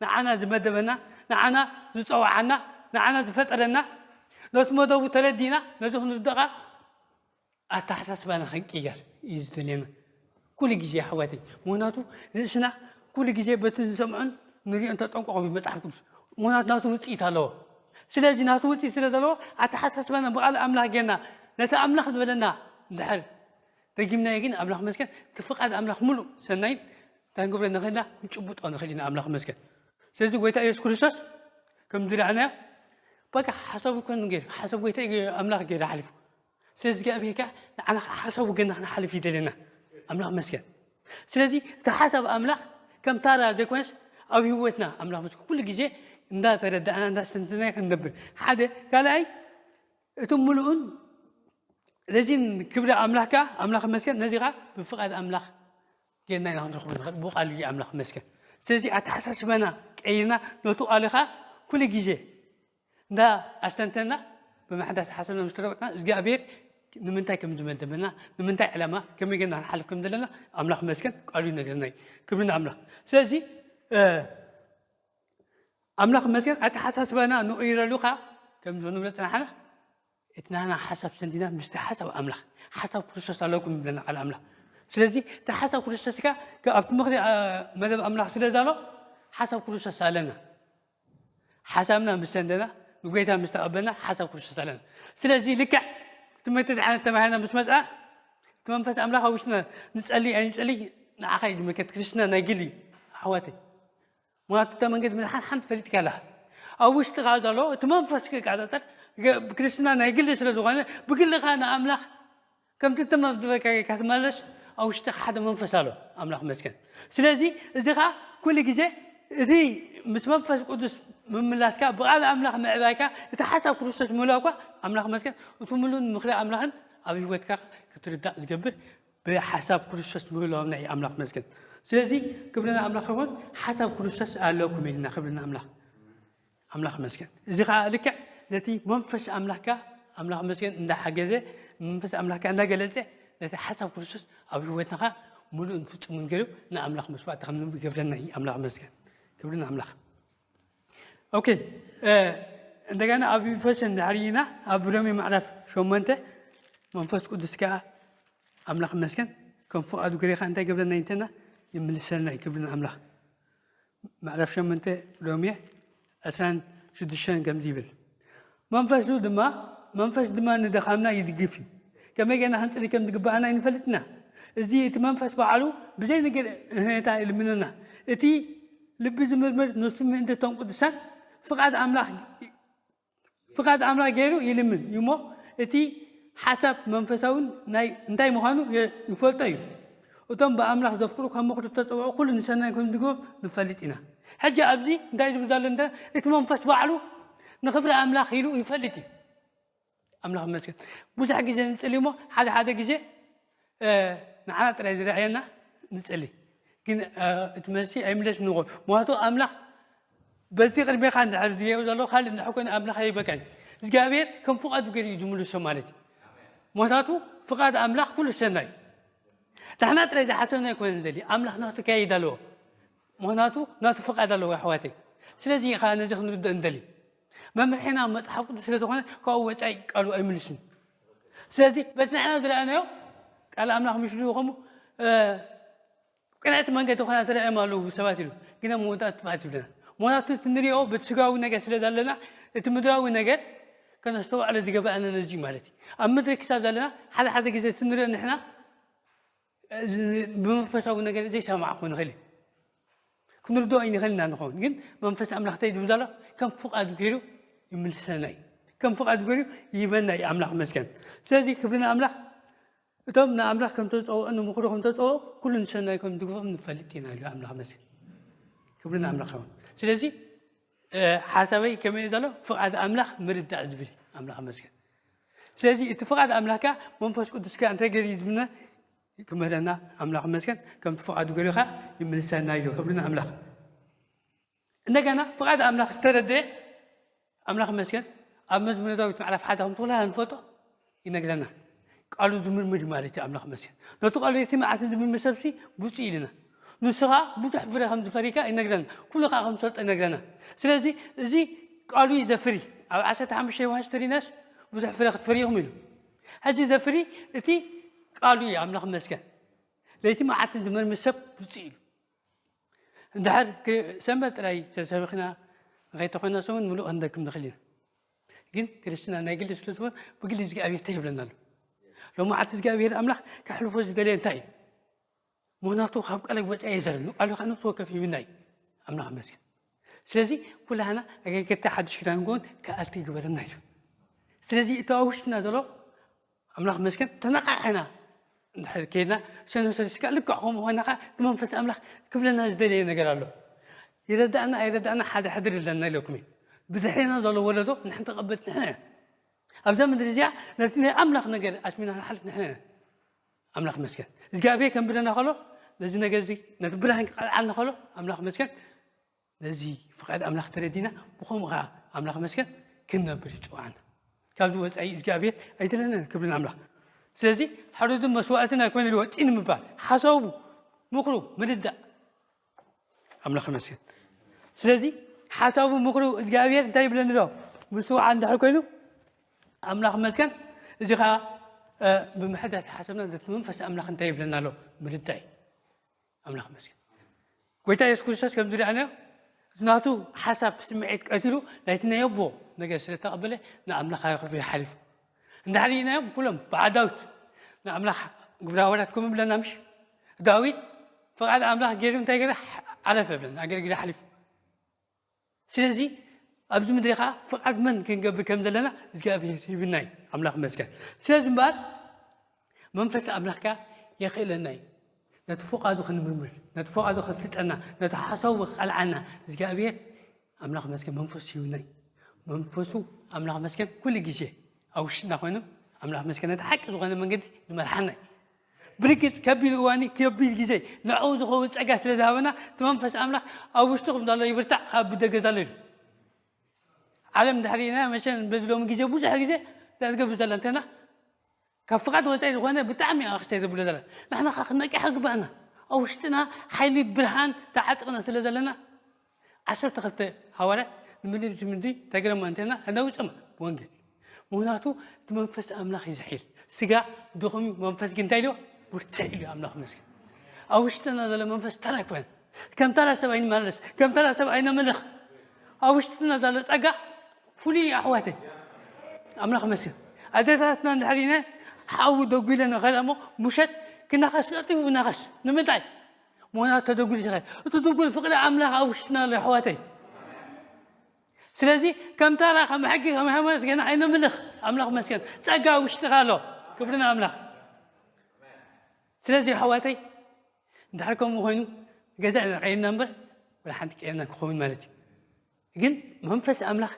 ንዓና ዝመደበና፣ ንዓና ዝጸውዓና፣ ንዓና ዝፈጠረና፣ ነቲ መደቡ ተረዲእና ነዚ ክንርድኦ ኣተሓሳስባና ክንቅየር እዩ ዝደልየና ኩሉ ግዜ ኣሕዋተይ። ምክንያቱ ርእስና ኩሉ ግዜ በቲ ንሰምዖን ንሪኦን ተጠንቀቑ እዩ መፅሓፍ ቅዱስ። ምክንያቱ ናቱ ውፅኢት ኣለዎ። ስለዚ ናቱ ውፅኢት ስለ ዘለዎ ኣተሓሳስባና ብቓል ኣምላኽ ጌርና ነቲ ኣምላኽ ዝበለና እንድሕር ደጊምናዮ ግን ኣምላኽ መስገን እቲ ፍቓድ ኣምላኽ ሙሉእ ሰናይን እንታይ ንገብሮ ንኽእልና ክንጭብጦ ንኽእል ኢና ኣምላኽ መስገን። ስለዚ ጎይታ ኢየሱስ ክርስቶስ ከም ዝረኣናዮ በቃ ሓሳቡ ኮን ገይሩ ሓሳብ ጎይታ ኣምላኽ ገይሩ ሓሊፉ። ስለዚ እግዚኣብሔር ከዓ ንዓና ከዓ ሓሳቡ ገና ክንሓልፍ ይደለና ኣምላኽ መስገን። ስለዚ እቲ ሓሳብ ኣምላኽ ከም ታራ ዘይኮነስ ኣብ ህይወትና ኣምላኽ መስገን ኩሉ ግዜ እንዳተረዳእና እንዳስተንተና ክንነብር ሓደ ካልኣይ እቲ ሙሉኡን ነዚን ክብሪ ኣምላኽ ከዓ ኣምላኽ መስገን ነዚ ከዓ ብፍቓድ ኣምላኽ ጌርና ኢና ክንረኽቦ ንኽእል ብቃሉ ኣምላኽ መስገን። ስለዚ ኣተሓሳስባና ቀይርና ነቱ ቃልኻ ኩሉ ግዜ እንዳ ኣስተንተና ብምሕዳስ ሓሳብና ምስ ተለወጥና እግዚኣብሔር ንምንታይ ከም ዝመደበና ንምንታይ ዕላማ ከመይ ጌርና ክንሓልፍ ከም ዘለና ኣምላኽ መስገን ቃሉ ይነግረና እዩ። ክብሪ ንኣምላኽ። ስለዚ ኣምላኽ መስገን ኣተሓሳስባና ንቕይረሉ ኸዓ ከምዚ ንብሎ ፅናሕና እቲ ናና ሓሳብ ሰንዲና ምስቲ ሓሳብ ኣምላኽ ሓሳብ ክርስቶስ ኣለኩም ይብለና ቃል ኣምላኽ። ስለዚ እቲ ሓሳብ ክርስቶስ ከ ኣብቲ ምኽሪ መደብ ኣምላኽ ስለ ዘሎ ሓሳብ ክርስቶስ ኣለና። ሓሳብና ምስ ሰንደና ንጎይታ ምስ ተቐበልና ሓሳብ ክርስቶስ ኣለና። ስለዚ ልክዕ ትምህርቲ ድሓነት ተባሂልና ምስ መፅኣ እቲ መንፈስ ኣምላኽ ኣብ ውሽጥና ንፀሊ ኣይንፀሊ ንዓኻ እዩ ዝምልከት። ክርስትና ናይ ግሊ እዩ ኣሕዋተይ። ምክንያቱ እታ መንገዲ መድሓን ሓንቲ ፈሊጥካ ኣለኻ። ኣብ ውሽጥኻ ዘሎ እቲ መንፈስ ክቃጻጸር ገ- ክርስትና ናይ ግሊ ስለ ዝኾነ ብግልኻ ንኣምላኽ ከምቲ እቶም ኣብ ዝበልካ ጌርካ ትመለስ ኣብ ውሽጥኻ ሓደ መንፈስ ኣሎ ኣምላኽ መስገን። ስለዚ እዚ ኸዓ ኩሉ ግዜ እቲ ምስ መንፈስ ቅዱስ ምምላስካ ብቓል ኣምላኽ ምዕባይካ እቲ ሓሳብ ክርስቶስ ምህላውካ ኣምላኽ መስገን እቲ ሙሉን ምኽሪ ኣምላኽን ኣብ ህይወትካ ክትርዳእ ዝገብር ብሓሳብ ክርስቶስ ምህላው ናይ ኣምላኽ መስገን። ስለዚ ክብሪ ንኣምላኽ ይኹን። ሓሳብ ክርስቶስ ኣለኩም ኢልና ክብሪ ንኣምላኽ ኣምላኽ መስገን። እዚ ከዓ ልክዕ ነቲ መንፈስ ኣምላኽካ ኣምላኽ መስገን እንዳሓገዘ መንፈስ ኣምላኽካ እንዳገለጸ ነቲ ሓሳብ ክርስቶስ ኣብ ህይወትና ከዓ ሙሉእን ፍጹምን ገይሩ ንኣምላኽ መስዋዕቲ ከም ንህብ ይገብረና እዩ። ኣምላኽ መስገን። ክብሪ ንኣምላኽ። ኦኬ እንደገና ኣብ ኤፌሶን እንድሕር ኢና ኣብ ሮሜ ምዕራፍ ሸሞንተ መንፈስ ቅዱስ ከዓ ኣምላኽ መስገን ከም ፍቓዱ ገሪኻ እንታይ ገብረና እንተና ይምልሰልና እዩ። ክብሪ ንኣምላኽ። ምዕራፍ ሸሞንተ ሮሜ ዕስራን ሽዱሽተን ከምዚ ይብል መንፈሱ ድማ መንፈስ ድማ ንደኻምና ይድግፍ እዩ። ከመይ ገና ክንፅሊ ከም ዝግባኣና ይንፈልጥና። እዚ እቲ መንፈስ ባዕሉ ብዘይ ነገር እህነታ ይልምነና። እቲ ልቢ ዝምርምር ንሱ ምእንቲ እቶም ቅዱሳን ፍቓድ ኣምላኽ ፍቓድ ኣምላኽ ገይሩ ይልምን እዩ እሞ እቲ ሓሳብ መንፈሳውን ናይ እንታይ ምዃኑ የ- ይፈልጦ እዩ። እቶም ብኣምላኽ ዘፍቅሩ ከም ምኽሩ ዝተጸውዑ ኩሉ ንሰናይ ከም ዝግቦም ንፈልጥ ኢና። ሕጂ ኣብዚ እንታይ ዝብል ዘሎ እንተ እቲ መንፈስ ባዕሉ ንኽብሪ ኣምላኽ ኢሉ ይፈልጥ እዩ። ኣምላኽ ይመስገን። ብዙሕ ግዜ ንጽሊ እሞ ሓደ ሓደ ግዜ ንዓና ጥራይ ዝረኣየና ንጽሊ ግን እቲ መልሲ ኣይምለስ ንኾ ምክንያቱ ኣምላኽ በዚ ቅድሜኻ እንድሕር ዝየው ዘሎ ካልእ እንድሕር ኮይኑ ኣምላኽ ኣይበቃኝ እግዚኣብሔር ከም ፍቓዱ ገይሩ እዩ ዝምልሶ ማለት እዩ። ምክንያቱ ፍቓድ ኣምላኽ ኩሉ ሰናይ እዩ። ንሕና ጥራይ ዝሓሰብና ኣይኮነ ንደሊ ኣምላኽ ናቱ ከይድ ኣለዎ። ምክንያቱ ናቱ ፍቓድ ኣለዎ ኣሕዋተይ። ስለዚ ኢኻ ነዚ ክንርድእ እንደሊ መምርሒና መፅሓፍ ቅዱስ ስለ ዝኾነ ካብኡ ወፃኢ ቃሉ ኣይምልስን። ስለዚ በቲ ንሕና ዝረኣናዮ ቃል ኣምላኽ ምሽ ድኡ ከምኡ ቅንዕቲ መንገዲ ኮይና ትረኣዮም ኣለዉ ሰባት ኢሉ ግና መወዳእታ ጥፍኣት ይብለና። ምክንያቱ እቲ ንሪኦ በቲ ስጋዊ ነገር ስለ ዘለና እቲ ምድራዊ ነገር ከነስተውዕሎ ዝገበኣና ነዚ ማለት እዩ። ኣብ ምድሪ ክሳብ ዘለና ሓደ ሓደ ግዜ እቲ ንሪኦ ንሕና ብመንፈሳዊ ነገር ዘይሰማዕ ክኾን ይኽእል እዩ። ክንርድኦ ኣይንኽእል ኢና ንኸውን ግን መንፈስ ኣምላኽ እንታይ ዝብል ዘሎ ከም ፍቓዱ ገይሩ ይምልሰና እዩ። ከም ፍቓዱ ገይሩ ይህበና እዩ ኣምላኽ መስገን። ስለዚ ክብሪ ንኣምላኽ እቶም ንኣምላኽ ከም ተፀውዑ ንምኽሩ ከም ተፀውዑ ኩሉ ንሰናይ ከም ዝግቦም ንፈልጥ ኢና ኢሉ ኣምላኽ መስገን። ክብሪ ንኣምላኽ ይኹን። ስለዚ ሓሳበይ ከመይ እዩ ዘሎ ፍቓድ ኣምላኽ ምርዳእ ዝብል ኣምላኽ መስገን። ስለዚ እቲ ፍቓድ ኣምላኽካ መንፈስ ቅዱስካ እንታይ ገይሩ እዩ ዝብልና ክምህረና ኣምላኽ መስገን ከምቲ ፍቓዱ ገይሩ ከዓ ይምልሰና ኢሉ ክብሪ ንኣምላኽ። እንደገና ፍቓድ ኣምላኽ ዝተረደአ ኣምላኽ መስገን ኣብ መዝሙረ ዳዊት ምዕራፍ ሓደ ከም ተወላና ንፈልጦ ይነግረና። ቃሉ ዝምርምር ማለት እዩ ኣምላኽ መስገን። ነቲ ቃሉ እቲ መዓትን ዝምርምር ሰብሲ ብፁዕ ኢልና ንሱ ከዓ ብዙሕ ፍረ ከም ዝፈሪ ከዓ ይነግረና። ኩሉ ከዓ ከም ዝፈልጦ ይነግረና። ስለዚ እዚ ቃሉ እዩ ዘፍሪ። ኣብ ዓሰርተ ሓሙሽተ ዮሃንስ ተሪናስ ብዙሕ ፍረ ክትፈሪ ኢኹም ኢሉ። ሕጂ ዘፍሪ እቲ ቃሉ እዩ። ኣምላኽ መስገን። ለይቲ መዓትን ዝመርምር ሰብ ብፁዕ እዩ። እንድሕር ሰንበት ጥራይ ተሰቢኽና ንኸይተኾይና ሰሙን ምሉእ ክንደክም ንኽእል ኢና። ግን ክርስትና ናይ ግሊ ስለ ዝኾን ብግሊ እግዚኣብሔር እንታይ ይብለና ኣሎ? ሎማዓንቲ እግዚኣብሔር ኣምላኽ ከሕልፎ ዝደለየ እንታይ እዩ? ምኽንያቱ ካብ ቃል ወፃኢ የዘረብ ቃሉ ከዓ ነፍሲ ወከፍ ይብና እዩ። ኣምላኽ መስገን። ስለዚ ኩላህና ኣገልገልቲ ሓድሽ ኪዳን ንከውን ከኣልቲ ይግበረና እዩ። ስለዚ እቲ ኣብ ውሽጥና ዘሎ ኣምላኽ መስገን ተነቃቂሕና እንድሕር ከይድና ሰነ ሰለስካ ልክዕ ከምኡ ኮይና ከዓ እቲ መንፈስ ኣምላኽ ክብለና ዝደለየ ነገር ኣሎ። ይረዳእና ኣይረዳእና ሓደ ሕድር ኣለና ኢለኩም እዩ። ብድሕሬና ዘሎ ወለዶ ንሕን ተቐበልቲ ንሕና ኢና። ኣብዛ ምድሪ እዚኣ ነቲ ናይ ኣምላኽ ነገር ኣስሚና ንሓልፍ ንሕና ኢና። ኣምላኽ መስገን እግዚኣብሔር ከም ብለና ከሎ ነዚ ነገር እዚ ነቲ ብርሃን ክቐልዓልና ከሎ ኣምላኽ መስገን ነዚ ፍቓድ ኣምላኽ ተረዲና ብኸምኡ ከዓ ኣምላኽ መስገን ክንነብር ይፅዋዕና። ካብዚ ወፃኢ እግዚኣብሔር ኣይደለናን ክብልን ኣምላኽ። ስለዚ ሓረዱን መስዋእትን ኣይኮነ ወፂ ንምባል ሓሳቡ ምኽሩ ምርዳእ ኣምላኽ መስገን። ስለዚ ሓሳቡ ምኽሩ እግዚኣብሔር እንታይ ይብለኒ ኣሎ? ምስትውዓል እንድሕር ኮይኑ ኣምላኽ መስገን። እዚ ከዓ ብምሕዳስ ሓሳብና ነቲ መንፈስ ኣምላኽ እንታይ ይብለና ኣሎ? ምርዳእ እዩ። ኣምላኽ መስገን። ጎይታ የሱስ ክርስቶስ ከም ዝረኣናዮ ናቱ ሓሳብ ስምዒት ቀቲሉ ናይቲ ናይ ኣቦ ነገር ስለ ተቐበለ ንኣምላኽ ክብሪ ሓሊፉ። እንድሕር ኢናዮም ኩሎም በዓል ዳዊት ንኣምላኽ ግብረ ሃዋርያት ከምኡ ብለና ምሽ ዳዊት ፍቓድ ኣምላኽ ገይሩ እንታይ ገይረ ዓለፈ ብለና ኣገልግለ ሓሊፉ። ስለዚ ኣብዚ ምድሪ ከዓ ፍቓድ መን ክንገብር ከም ዘለና እግዚኣብሔር ይብና እዩ። ኣምላኽ መስገን። ስለዚ እምበኣር መንፈስ ኣምላኽካ የኽእለና እዩ። ነቲ ፍቓዱ ክንምርምር፣ ነቲ ፍቓዱ ከፍልጠና፣ ነቲ ሓሳቡ ክቐልዓና እግዚኣብሔር ኣምላኽ መስገን መንፈሱ ይብና እዩ። መንፈሱ ኣምላኽ መስገን ኩሉ ግዜ ኣብ ውሽጥና ኮይኑ ኣምላኽ መስገን ነቲ ሓቂ ዝኾነ መንገዲ ዝመርሓና እዩ። ብርግጽ ከቢድ እዋኒ ከቢድ ግዜ ንዕኡ ዝኸውን ጸጋ ስለ ዝሃበና እቲ መንፈስ ኣምላኽ ኣብ ውሽጥኹም ዘሎ ይብርታዕ ካብ ብደገ ዘሎ ኢሉ። ዓለም ድሕሪና መሸን በዚ ሎሚ ግዜ ብዙሕ ግዜ እንታይ ትገብር ዘላ እንተና ካብ ፍቓድ ወፃኢ ዝኾነ ብጣዕሚ ኣኽስተ ዘብሎ ዘላ ንሕና ካ ክነቂሕ ግባእና ኣብ ውሽጥና ሓይሊ ብርሃን ተዓጥቕና ስለ ዘለና ዓሰርተ ክልተ ሃዋርያት ንምድሪ ምድሪ ተገረማ እንተና እናውፀማ ወንጌል ምክንያቱ እቲ መንፈስ ኣምላኽ እዩ ዝሒል ስጋ ድኹም መንፈስ ግን እንታይ ኢልዎ ብርትዕ ኢሉ ኣምላኽ መስገን ኣብ ውሽጥና ዘሎ መንፈስ ተራ ኣይኮነ ከም ተራ ሰብ ኣይንመላለስ ከም ተራ ሰብ ኣይነምልኽ ኣብ ውሽጥና ዘሎ ጸጋ ፍሉይ እዩ ኣሕዋተይ ኣምላኽ መስገን ኣደታትና እንድሕር ኢነ ሓዊ ደጒለ ንኸዳ እሞ ሙሸት ክናኸስ ቀልጢፉ ክናኸስ ንምንታይ ምኽንያቱ ተደጒሉ ዝኸ እቲ ድጉል ፍቕሪ ኣምላኽ ኣብ ውሽጥና ኣሎ ኣሕዋተይ ስለዚ ከም ታራ ከም ሕጊ ከም ሃይማኖት ገና ኣይነምልኽ ኣምላኽ መስገን ጸጋ ውሽጥኻ ኣሎ ክብሪ ንኣምላኽ ስለዚ ኣሕዋተይ እንድሕር ከምኡ ኮይኑ ገዛ ኢና ቀይርና እምበር ወላ ሓንቲ ቀይርና ክኸውን ማለት እዩ ግን መንፈስ ኣምላኽ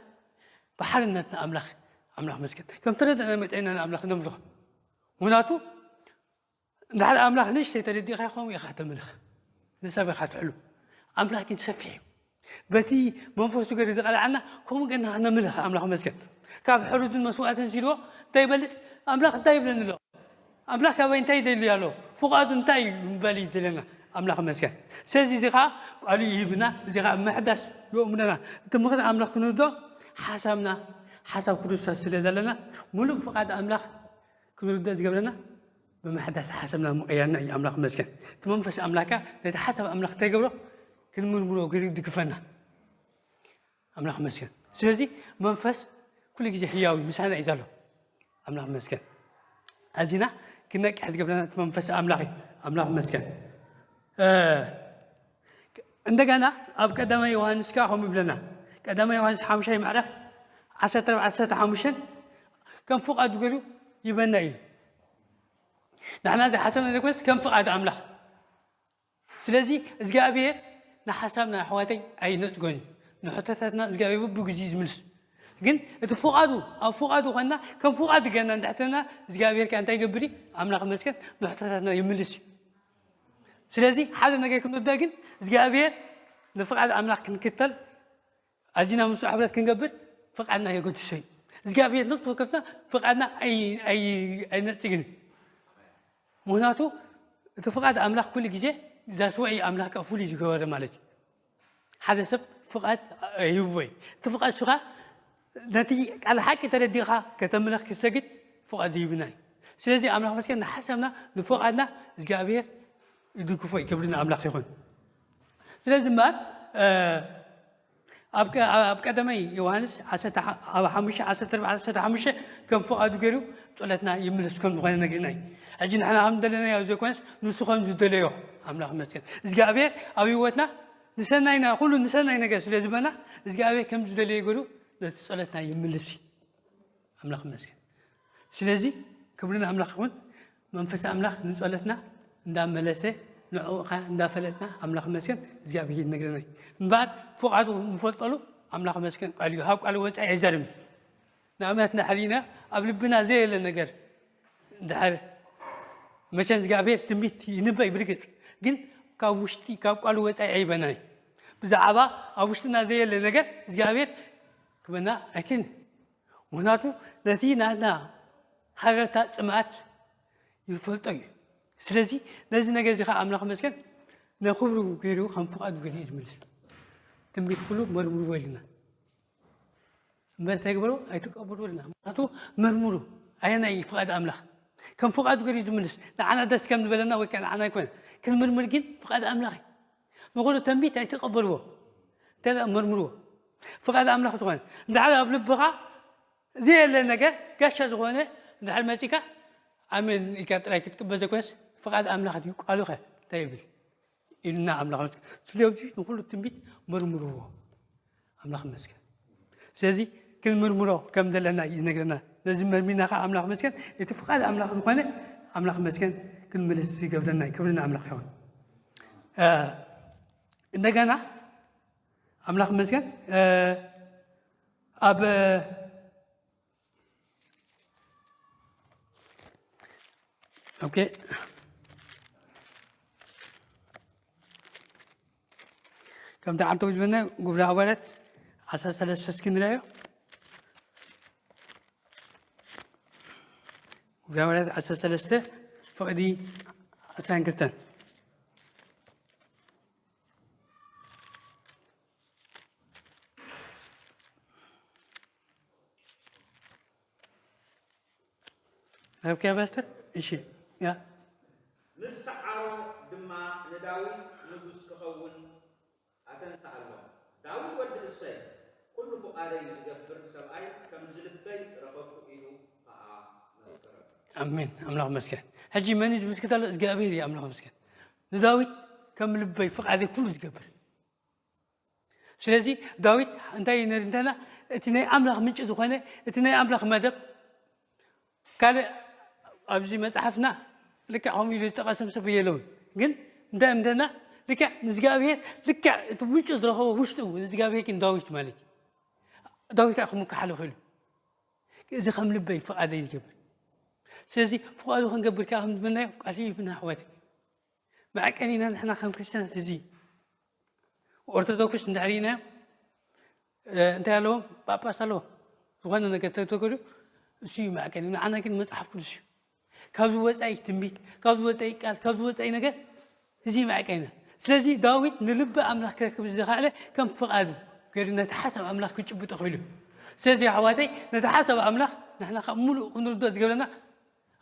ብሓርነት ንኣምላኽ ኣምላኽ መስገን ከም ተረዳእና መጠና ንኣምላኽ ነምልኾ ምክንያቱ እንድሕር ኣምላኽ ንእሽተይ ተረዲእኻ ከምኡ ኢኻ ተምልኽ ንሰብ ኢኻ ትሕሉ ኣምላኽ ግን ሰፊሕ እዩ በቲ መንፈሱ ገሪ ዝቐልዓና ከምኡ ገና ነምልኽ ኣምላኽ መስገን ካብ ሕሩድን መስዋዕትን ሲልዎ እንታይ ይበልፅ ኣምላኽ እንታይ ይብለኒ ኣሎ ኣምላኽ ካባይ እንታይ ይደሊ ኣሎ ፍቓዱ እንታይ እዩ ምባል እዩ ዘለና ኣምላኽ መስገን ስለዚ እዚ ከዓ ቃሉ ይህብና እዚ ከዓ ምሕዳስ ይእምነና እቲ ምኽሪ ኣምላኽ ክንርዶ ሓሳብና ሓሳብ ክርስቶስ ስለ ዘለና ሙሉእ ፍቓድ ኣምላኽ ክንርዶ ዝገብረና ብምሕዳስ ሓሳብና ምቕያርና እዩ ኣምላኽ መስገን እቲ መንፈስ ኣምላኽካ ነቲ ሓሳብ ኣምላኽ እንታይ ገብሮ ክንምርምሮ ግድግፈና ኣምላኽ መስገን ስለዚ መንፈስ ኩሉ ግዜ ህያዊ ምሳና እዩ ዘሎ ኣምላኽ መስገን ኣዚና ክነቅሕ ዝገብረና እቲ መንፈስ ኣምላኽ እዩ ኣምላኽ መስገን እንደገና ኣብ ቀዳማይ ዮሃንስ ከዓ ከምኡ ይብለና ቀዳማይ ዮሃንስ ሓሙሻይ ምዕራፍ ዓሰርተ ኣርባዕተ ዓሰርተ ሓሙሽተ ከም ፍቓዱ ገይሩ ይበና እዩ ንሕና ዝሓሰብና ዘይኮነስ ከም ፍቓድ ኣምላኽ ስለዚ እግዚኣብሔር ንሓሳብ ናይ ኣሕዋተይ ኣይነፅጎን እዩ ንሕቶታትና እግዚኣብሔር ብብግዜ ዝምልስ ግን እቲ ፍቓዱ ኣብ ፍቓዱ ኮይና ከም ፍቓዱ ገና እንድሕተና እግዚኣብሔር ከ እንታይ ይገብር ኣምላኽ መስገን ንሕቶታትና ይምልስ እዩ ስለዚ ሓደ ነገር ክንርዳ ግን እግዚኣብሔር ንፍቓድ ኣምላኽ ክንክተል ኣዚና ምስ ሕብረት ክንገብር ፍቓድና የገድሶ እዩ እግዚኣብሔር ነፍሲ ወከፍና ፍቓድና ኣይነፅግን እዩ ምክንያቱ እቲ ፍቓድ ኣምላኽ ኩሉ ግዜ ዛስወ እዩ ኣምላኽ ከዓ ፍሉይ ዝገበረ ማለት እዩ ሓደ ሰብ ፍቓድ ይህቦ እዩ እቲ ፍቓድ ሱኻ ነቲ ቃል ሓቂ ተረዲኻ ከተምለኽ ክሰግድ ፍቓድ ይህብና እዩ ስለዚ ኣምላኽ መስገን ንሓሳብና ንፍቓድና እግዚኣብሔር ይድግፎ እዩ። ክብሪ ንኣምላኽ ይኹን። ስለዚ እምበኣር ኣብ ቀደመይ ዮሃንስ ኣብ ሓሙሽተ ዓሰርተ ኣርባዕተ ዓሰርተ ሓሙሽተ ከም ፍቓዱ ገይሩ ጸሎትና ይምልስ ከም ዝኾነ ነግርና እዩ። ሕጂ ንሕና ከም ደለናዮ ዘይኮነስ ንሱ ከም ዝደለዮ ኣምላኽ መስገን እግዚኣብሔር ኣብ ህይወትና ንሰናይና ኩሉ ንሰናይ ነገር ስለ ዝበና እግዚኣብሔር ከም ዝደለዮ ገይሩ ነቲ ጸሎትና ይምልስ እዩ። ኣምላኽ ይመስገን። ስለዚ ክብሪ ንኣምላኽ ይኹን። መንፈስ ኣምላኽ ንጸሎትና እንዳመለሰ ንዕኡ ኸዓ እንዳፈለጥና ኣምላኽ ይመስገን እግዚኣብሔር ይነግረና እዩ። እምበኣር ፍቓዱ ንፈልጠሉ ኣምላኽ ይመስገን ቃል እዩ። ካብ ቃል ወጻኢ ኣይዛረብን። ንኣብነት እንድሕር ርኢና ኣብ ልብና ዘየለ ነገር እንድሕር መቸም እግዚኣብሔር ትንቢት ይንበይ ብርግጽ ግን ካብ ውሽጢ ካብ ቃሉ ወጻኢ ኣይበናን እዩ። ብዛዕባ ኣብ ውሽጥና ዘየለ ነገር እግዚኣብሔር ክበና ኣይክእልን። ምኽንያቱ ነቲ ናትና ሃረርታ ጽምኣት ይፈልጦ እዩ። ስለዚ ነዚ ነገር እዚ ከዓ ኣምላኽ መስገን ነኽብሩ ገይሩ ከም ፍቓዱ ገይሩ እዩ ዝምልስ። ትንቢት ኩሉ መርምርዎ ኢልና እምበር እንታይ ግበሩ ኣይትቀበሉ ኢልና። ምኽንያቱ መርምሩ ኣየናይ ፍቓድ ኣምላኽ ከም ፍቓዱ ገይሩ እዩ ዝምልስ። ንዓና ደስ ከም ዝበለና ወይ ከዓ ንዓና ኣይኮነ ክንምርምር ግን ፍቓድ ኣምላኽ እዩ። ንኹሉ ትንቢት ኣይትቀበልዎ እንተ መርምርዎ ፍቓድ ኣምላኽ ዝኾነ እንድሓር ኣብ ልብኻ ዘየለ ነገር ጋሻ ዝኾነ እንድሕር መፂካ ኣሜን ኢልካ ጥራይ ክትቅበል ዘይኮነስ ፍቓድ ኣምላኽ ድዩ ቃሉኸ እንታይ ይብል ኢልና ኣምላኽ መስገን። ስለዚ ንኩሉ ትንቢት መርምርዎ ኣምላኽ መስገን። ስለዚ ክንምርምሮ ከም ዘለና እዩ ዝነግረና። ነዚ መርሚና ከዓ ኣምላኽ መስገን እቲ ፍቓድ ኣምላኽ ዝኾነ ኣምላኽ መስገን ክንምልስ ዝገብረና እዩ። ክብሪ ንኣምላኽ ይኹን። እንደገና ኣምላኽ መስገን ኣብ ኦኬ ከምቲ ዓንተው ዝበልና ግብረ ሃዋርያት ዓሰርተ ሰለስተ እስኪ ንርኣዮ። ግብረ ሃዋርያት ዓሰርተ ሰለስተ ፍቕዲ ዓሰርተ ክልተ ረብካ ፓስተር እሺ ያ ምስ ሰዓሮ ድማ ንዳዊት ንጉስ ክኸውን ኣተንስኣሎም። ዳዊት ወዲ እሰይ ኩሉ ፍቓደይ ዝገብር ሰብኣይ ከም ዝልበይ ረኸብኩ ኢሉ ኸኣ መስከረሉ። ኣሜን። ኣምላኽ መስገን። ሕጂ መን እዩ ዝምስክት ኣሎ? እግዚኣብሔር እዩ ኣምላኽ መስገን። ንዳዊት ከም ልበይ ፍቓደይ ኩሉ ዝገብር ስለዚ ዳዊት እንታይ ነር እንተና እቲ ናይ ኣምላኽ ምንጭ ዝኾነ እቲ ናይ ኣምላኽ መደብ ካልእ ኣብዚ መፅሓፍና ልክዕ ከምኡ ኢሉ ዝጠቐሰም ሰብ የለውን ግን እንታይ እምተና ልክዕ ንእግዚኣብሔር ልክዕ እቲ ምንጭ ዝረኸቦ ውሽጡ ንእግዚኣብሔር ግን ዳዊት ማለት እዩ ዳዊት ከዓ ከምኡ ክሓልፍ ኢሉ እዚ ከም ልበይ ፍቓደይ ዝገብር ስለዚ ፍቓዱ ክንገብር ከዓ ከም ዝበልናዮ ቃል ይብና ኣሕዋት መዐቀኒና ንሕና ከም ክርስትያናት እዚ ኦርቶዶክስ እንድሕር ኢና እንታይ ኣለዎም ጳጳስ ኣለዎም ዝኾነ ነገር ተተገዱ እሱ እዩ መዐቀኒ ንዓና ግን መፅሓፍ ቅዱስ እዩ ካብዚ ወፃኢ ትንቢት ካብዚ ወፃኢ ቃል ካብዚ ወፃኢ ነገር እዚ መዐቀኒና ስለዚ ዳዊት ንልቢ ኣምላኽ ክረክብ ዝኸኣለ ከም ፍቓዱ ገይሩ ነቲ ሓሳብ ኣምላኽ ክጭብጦ ክኢሉ ስለዚ ኣሕዋተይ ነቲ ሓሳብ ኣምላኽ ንሕና ካብ ሙሉእ ክንርድኦ ዝገብረና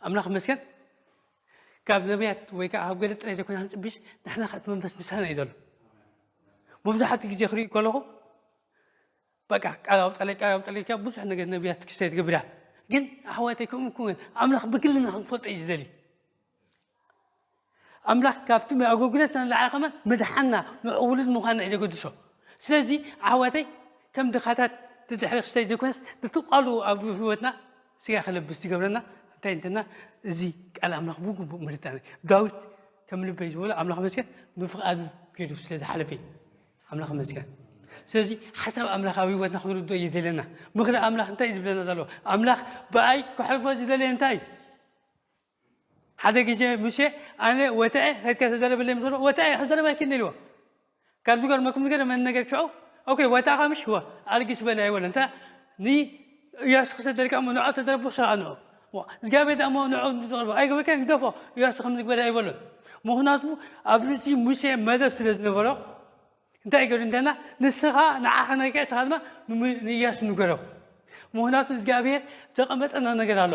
ኣምላኽ መስገን ካብ ነቢያት ወይ ከዓ ካብ ገለ ጥራይ ዘይኮነ ክንፅብሽ ንሕና ከዓ እቲ መንፈስ ምሳና እዩ ዘሎ መብዛሕትኡ ግዜ ክርኢ ከለኹ በቃ ቃል ኣውጣለይ ቃል ኣውጣለይ ኢልካ ብዙሕ ነገር ነቢያት ክስታይ ትገብር እያ ግን ኣሕዋተይ ከምኡ ክውን ኣምላኽ ብግልና ክንፈልጦ እዩ ዝደሊ ኣምላኽ ካብቲ ኣገልግሎትና ንላዕሊ ከማን ምድሓንና ንዕውሉድ ምዃንና እዩ ዘገድሶ ስለዚ ኣሕዋተይ ከም ድኻታት ድድሕሪ ክስታይ ዘይኮነስ ነቲ ቃሉ ኣብ ህይወትና ስጋ ክለብስ ትገብረና እንታይ እንተና እዚ ቃል ኣምላኽ ብግቡእ ምርዳእና ዳዊት ከም ልበይ ዝበሎ ኣምላኽ መስገን ንፍቓዱ ገይሩ ስለ ዝሓለፈ ኣምላኽ መስገን ስለዚ ሓሳብ ኣምላኽ ኣብ ህይወትና ክንርድኦ እዩ ዘለና ምኽሪ ኣምላኽ እንታይ እዩ ዝብለና ዘሎ ኣምላኽ ብኣይ ክሕልፎ ዝደለየ እንታይ ሓደ ግዜ ሙሴ ኣነ ወተዐ ከድካ ተዘረበለይ ምስ በሎ ወተዐ ክዘረብ ኣይክእልን ኢልዎ ካብ ዝገርመኩም ዝገርመኒ ነገር ሽዑ ኦኬ ወተኣ ካምሽ ወ ኣልጊስ በለ ኣይበሎ እንተ ንእያሱ ክሰደልካ እሞ ንዖ ተዘረቦ ስራ ንዑ እግዚኣብሔር ዳ እሞ ንዑ ዝቐርቦ ኣይገበርከ ግደፎ እያሱ ከም ዝግበር ኣይበሎን ምኽንያቱ ኣብዚ ሙሴ መደብ ስለ ዝነበሮ እንታይ ገሩ እንተና ንስኻ ንዓኻ ነርካ ንስኻ ድማ ንእያሱ ንገሮ ምኽንያቱ እግዚኣብሔር ዘቐመጠና ነገር ኣሎ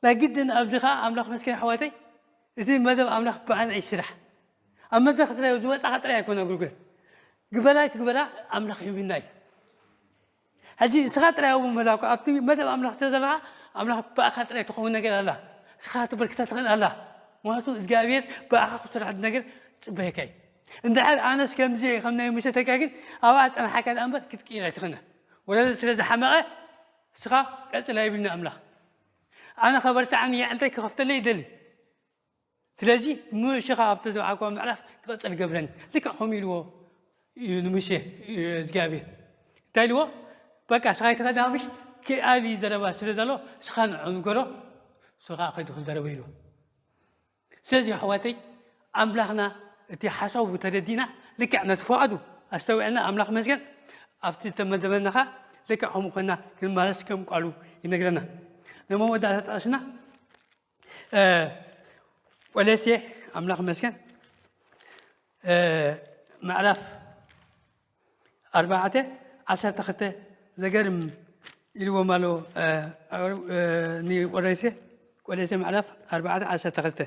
ናይ ግድን ኣብዚ ኸዓ ኣምላኽ መስኪን ኣሕዋተይ፣ እቲ መደብ ኣምላኽ ብኣና እዩ ስራሕ። ኣብ መድረኽ ጥራይ ዝወፃኻ ጥራይ ኣይኮነ ኣገልግሎት። ግበራ ኣይትግበራ ኣምላኽ ሂብና እዩ። ሕጂ እስኻ ጥራይ ኣብኡ ምህላውካ ኣብቲ መደብ ኣምላኽ ስለ ዘለኻ ኣምላኽ ብኣኻ ጥራይ ትኸውን ነገር ኣላ። እስኻ ክትበርክታ ትኽእል ኣላ። ምክንያቱ እግዚኣብሔር ብኣኻ ክሰርሕ ነገር ጽበየካ እዩ። እንድሕር ኣነስ ከምዚ እየ ከም ናይ ሙሴ ተካ ግን ኣብኣ ጸናሓካ ደኣ እምበር ክትቅይር ኣይትኽእልን። ወላ ስለ ዝሓመቐ እስኻ ቀጽል ኣይብልና ኣምላኽ። ኣነ ከበርትዓኒ የዕንተይ ክኸፍተለይ ይደሊ። ስለዚ ሙሴ ኸዓ ኣብቲ ዝወዓልክዎ ምዕራፍ ክቕጽል ገብረኒ። ልክዕ ከምኡ ኢልዎ እዩ ንሙሴ እግዚኣብሔር። እንታይ ኢልዎ? በቃ ስኻ ኣይትኸዳ ምሽ ክኣል እዩ ዘረባ ስለ ዘሎ ስኻ ንዑ ንገሮ ስኻ ከይዱ ክዘረበ ኢልዎ። ስለዚ ኣሕዋተይ ኣምላኽና እቲ ሓሳቡ ተረዲና ልክዕ ነቲ ፈቓዱ ኣስተውዕልና ኣምላኽ መስገን ኣብቲ ተመደበናኻ ልክዕ ከምኡ ኮይና ክንማለስ ከም ቃሉ ይነግረና። ንመወዳእታ ጠቕስና ቆሌሴ ኣምላኽ መስገን ምዕራፍ ኣርባዕተ ዓሰርተ ክልተ ዘገርም ኢልዎም ኣሎ። ንቆሌሴ ቆሌሴ ምዕራፍ ኣርባዕተ ዓሰርተ ክልተ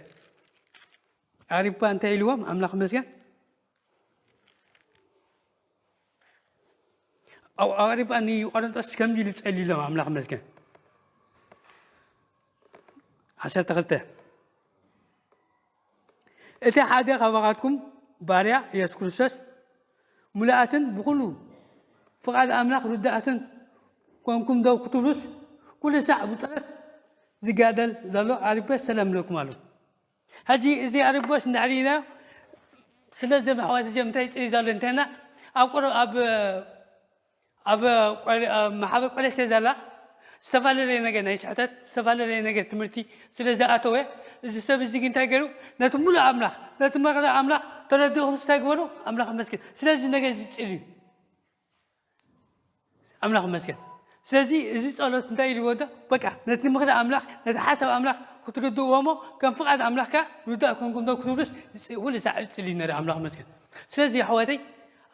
ኣሪባ እንታይ ኢልዎም ኣምላኽ መስገን ኣሪባ ንቆሮንጦስ ከምዚ ኢሉ ጸሊሎም ኣምላኽ መስገን ዓሰርተ ክልተ እቲ ሓደ ካባኻትኩም ባርያ የሱስ ክርስቶስ ምሉኣትን ብኹሉ ፍቓድ ኣምላኽ ርዳእትን ኮንኩም ደው ክትብሉስ ኩሉ ሳዕ ብጸሎት ዝጋደል ዘሎ ኣሪበስ ሰላም ይብለኩም ኣሎ። ሕጂ እዚ ኣሪቦስ እንድሕር ኢልና ስለ ዘም ኣሕዋት እዚኦም እንታይ ይጽሊ ዘሎ እንተና ኣብ ቁር ኣብ ኣብ ማሕበር ቆሌሴ ዘላ ዝተፈላለየ ነገር ናይ ስሕተት ዝተፈላለየ ነገር ትምህርቲ ስለ ዝኣተወ እዚ ሰብ እዚ ግን እንታይ ገይሩ ነቲ ሙሉእ ኣምላኽ ነቲ መቕረ ኣምላኽ ተረዲእኹም እንታይ ግበሩ ኣምላኽ መስገን ስለዚ ነገር ዝፅል እዩ ኣምላኽ መስገን ስለዚ እዚ ጸሎት እንታይ ኢልዎ ዶ በቃ ነቲ ምኽሪ ኣምላኽ ነቲ ሓሳብ ኣምላኽ ክትርድእዎ እሞ ከም ፍቓድ ኣምላኽካ ርዳእ ኮንኩም ዶ ክትብሉስ ኩሉ ሳዕ ይፅል እዩ ነረ ኣምላኽ መስገን ስለዚ ኣሕዋተይ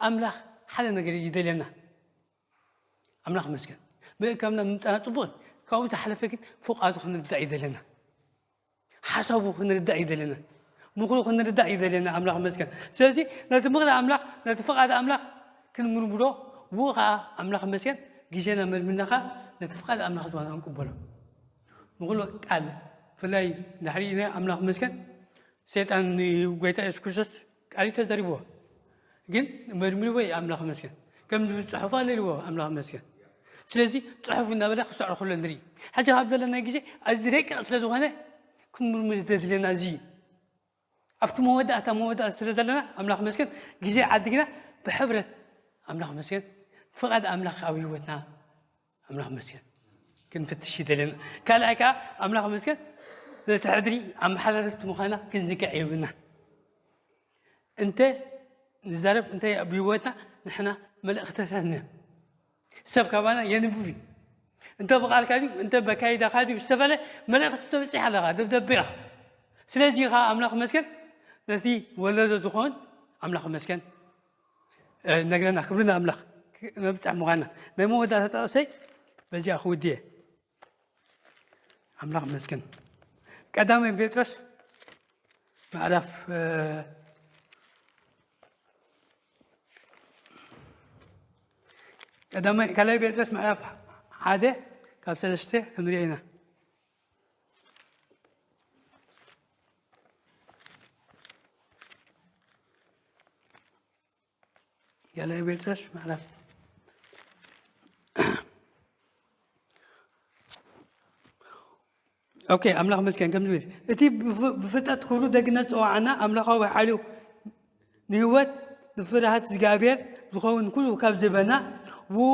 ኣምላኽ ሓደ ነገር ይደልየና ኣምላኽ መስገን ምእካብና ምምፃና ፅቡቕ ካብኡ ተሓለፈ ግን ፍቓዱ ክንርዳእ ይደለና ሓሳቡ ክንርዳእ ይደለና ምኽሩ ክንርዳእ ይደለና ኣምላኽ መስገን ስለዚ ነቲ ምኽሪ ኣምላኽ ነቲ ፍቓድ ኣምላኽ ክንምርምሮ ብኡ ከዓ ኣምላኽ መስገን ግዜና መልምልና ከዓ ነቲ ፍቓድ ኣምላኽ ዝኾነ ክንቅበሎ ንኩሉ ቃል ብፍላይ ድሕሪ ናይ ኣምላኽ መስገን ሰይጣን ንጎይታ የሱስ ክርስቶስ ቃል ተዘሪብዎ ግን መርምርዎ እዩ ኣምላኽ መስገን ከም ዝብል ፅሑፍ ኣሎ ኢልዎ ኣምላኽ መስገን ስለዚ ፅሑፍ እናበለ ክስዕሮ ከሎ ንርኢ ሕጂ ካብ ዘለና ግዜ ኣዚ ረቂቕ ስለ ዝኾነ ክንምርምር ዘድልየና እዚ እዩ ኣብቲ መወዳእታ መወዳእታ ስለ ዘለና ኣምላኽ መስገን ግዜ ዓዲግና ብሕብረት ኣምላኽ መስገን ፍቓድ ኣምላኽ ኣብ ህይወትና ኣምላኽ መስገን ክንፍትሽ ይደለና ካልኣይ ከዓ ኣምላኽ መስገን ነቲ ሕድሪ ኣመሓላለፍቲ ምዃና ክንዝንግዕ የብልና እንተ ንዛረብ እንተ ኣብ ህይወትና ንሕና መልእኽተታትና ሰብ ካባና የንብብ እዩ እንተ ብቓልካ ድዩ እንተ በካይዳካ ድዩ ዝተፈለ መልእኽቲ ተበፂሕ ኣለኻ ደብደቢኻ ስለዚ ከዓ ኣምላኽ መስገን ነቲ ወለዶ ዝኾን ኣምላኽ መስገን ነግረና ክብሪ ንኣምላኽ ነብፅሕ ምዃና ናይ መወዳእታ ጠቕሰይ በዚኣ ክውድየ ኣምላኽ መስገን ቀዳማይ ጴጥሮስ ምዕራፍ ቀዳማይ ካልኣይ ጴጥሮስ ምዕራፍ ሓደ ካብ ሰለስተ ክንሪኦ ኢና ገለ ጴጥሮስ ምዕራፍ ኦኬ ኣምላኽ መስገን ከም ዝብል እቲ ብፍልጠት ክብሩ ደግነት ዝፀዋዓና ኣምላኻዊ ሓይሉ ንህይወት ንፍርሃት እግዚኣብሔር ዝኸውን ኩሉ ካብ ዝህበና ብኡ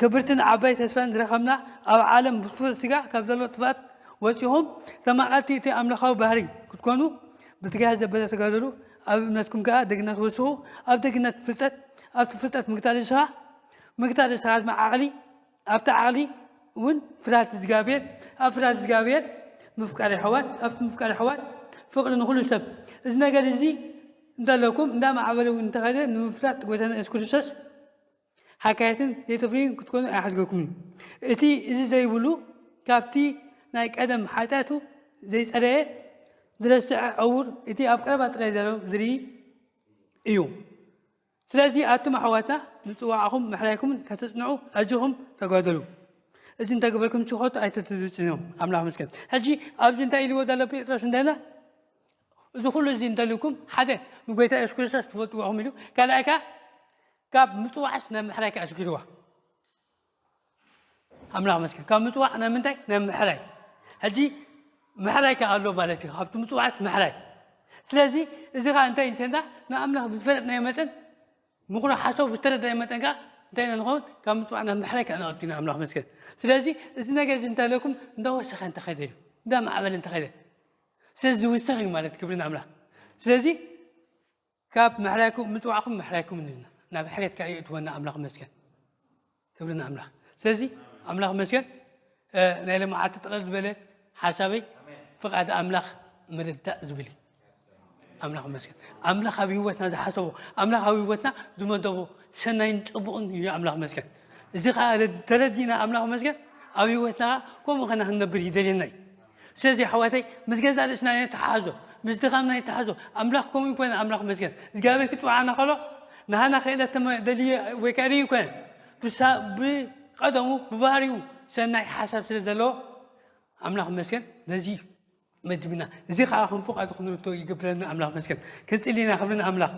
ክብርትን ዓባይ ተስፋን ዝረኸብና ኣብ ዓለም ብፍጡር ስጋ ካብ ዘሎ ጥፍኣት ወፂኹም ተማቐልቲ እቲ ኣምላኻዊ ባህሪ ክትኮኑ ብትግሃት ዘበለ ተጋደሉ ኣብ እምነትኩም ከዓ ደግነት ወስኹ ኣብ ደግነት ፍልጠት ኣብቲ ፍልጠት ምግታል ንስኻ ምግታል ንስኻ ድማ ዓቕሊ ኣብቲ ዓቕሊ እውን ፍርሃት እግዚኣብሔር ኣብ ፍርሃት እግዚኣብሔር ምፍቃር የሕዋት ኣብቲ ምፍቃር የሕዋት ፍቕሪ ንኩሉ ሰብ እዚ ነገር እዚ እንተለኩም እንዳማዕበለ እውን እንተኸደ ንምፍላጥ ጎይታና የሱስ ክርስቶስ ሓካያትን ዘይተፍርዩን ክትኮኑ ኣይሓድገኩምን እዩ። እቲ እዚ ዘይብሉ ካብቲ ናይ ቀደም ሓጢኣቱ ዘይጸረየ ዝረስዐ ዕዉር፣ እቲ ኣብ ቀረባ ጥራይ ዘሎ ዝርኢ እዩ። ስለዚ ኣቱም ኣሕዋትና ምጽዋዕኹም ምሕራይኩምን ከተጽንዑ ኣጆኹም ተጋደሉ። እዚ እንተገበርኩም ችኾት ኣይተትድጽንዮም። ኣምላኽ መስገን። ሕጂ ኣብዚ እንታይ ኢልዎ ዘሎ ጴጥሮስ እንደና? እዚ ኩሉ እዚ እንተልኩም ሓደ ንጎይታ የሱስ ክርስቶስ ትፈልጥዎ ኢኹም ኢሉ፣ ካልኣይ ከኣ ካብ ምጽዋዕስ ናብ ምሕራይ ከኣ ኣስጊርዋ። ኣምላኽ መስገን። ካብ ምጽዋዕ ናብ ምንታይ? ናብ ምሕራይ። ሕጂ ምሕራይ ከኣ ኣሎ ማለት እዩ። ካብቲ ምጽዋዕስ ምሕራይ። ስለዚ እዚ ከኣ እንታይ እንተና ንኣምላኽ ብዝፈለጥናዮ መጠን ምኽሮ ሓሳቡ ብዝተረዳየ መጠን ከኣ እንታይ ኢና ንኸውን? ካብ ምጽዋዕ ናብ ምሕራይ ከኣ ንቐጥል ኢና። ኣምላኽ መስገን። ስለዚ እዚ ነገር እዚ እንተለኩም እንዳወሰኸ እንተኸይደ እዩ። እንዳማዕበለ እንተኸይደ። ስለዚ ዝውሰኽ እዩ ማለት ክብሪ ንኣምላኽ። ስለዚ ካብ ምሕራይኩም ምጽዋዕኩም ምሕራይኩም ንልና ናብ ሕሬት ከኣ ይእትወና። ኣምላኽ መስገን። ክብሪ ንኣምላኽ። ስለዚ ኣምላኽ መስገን። እ፣ ናይ ለማዓቲ ጥቕል ዝበለ ሓሳበይ ፍቓድ ኣምላኽ ምርዳእ ዝብል እዩ። ኣምላኽ መስገን። ኣምላኽ ኣብ ህይወትና ዝሓሰቦ፣ ኣምላኽ ኣብ ህይወትና ዝመደቦ ሰናይን ጽቡቕን እዩ። ኣምላኽ መስገን። እዚ ከኣ ተረዲእና ኣምላኽ መስገን ኣብ ህይወትና ከምኡ ከና ክንነብር ይደልየና እዩ። ስለዚ ኣሕዋተይ ምስ ገዛእ ርእስና ነተሓሕዞ፣ ምስ ድኻምና ነተሓሕዞ። ኣምላኽ ከምኡ ይኮነ። ኣምላኽ መስገን። እግዚኣብሔር ክጽውዓና ከሎ ንሃና ክእለት ተመ-፣ ደልየ ወይ ከኣ ርእዩ ይኮነ። ብሳ-፣ ብቐደሙ ብባህሪኡ ሰናይ ሓሳብ ስለ ዘለዎ ኣምላኽ መስገን ነዚ መድብና። እዚ ከኣ ከም ፍቓዱ ክንርቶ ይገብረና። ኣምላኽ መስገን። ክንጽሊ ኢና ክብሪ ንኣምላኽ።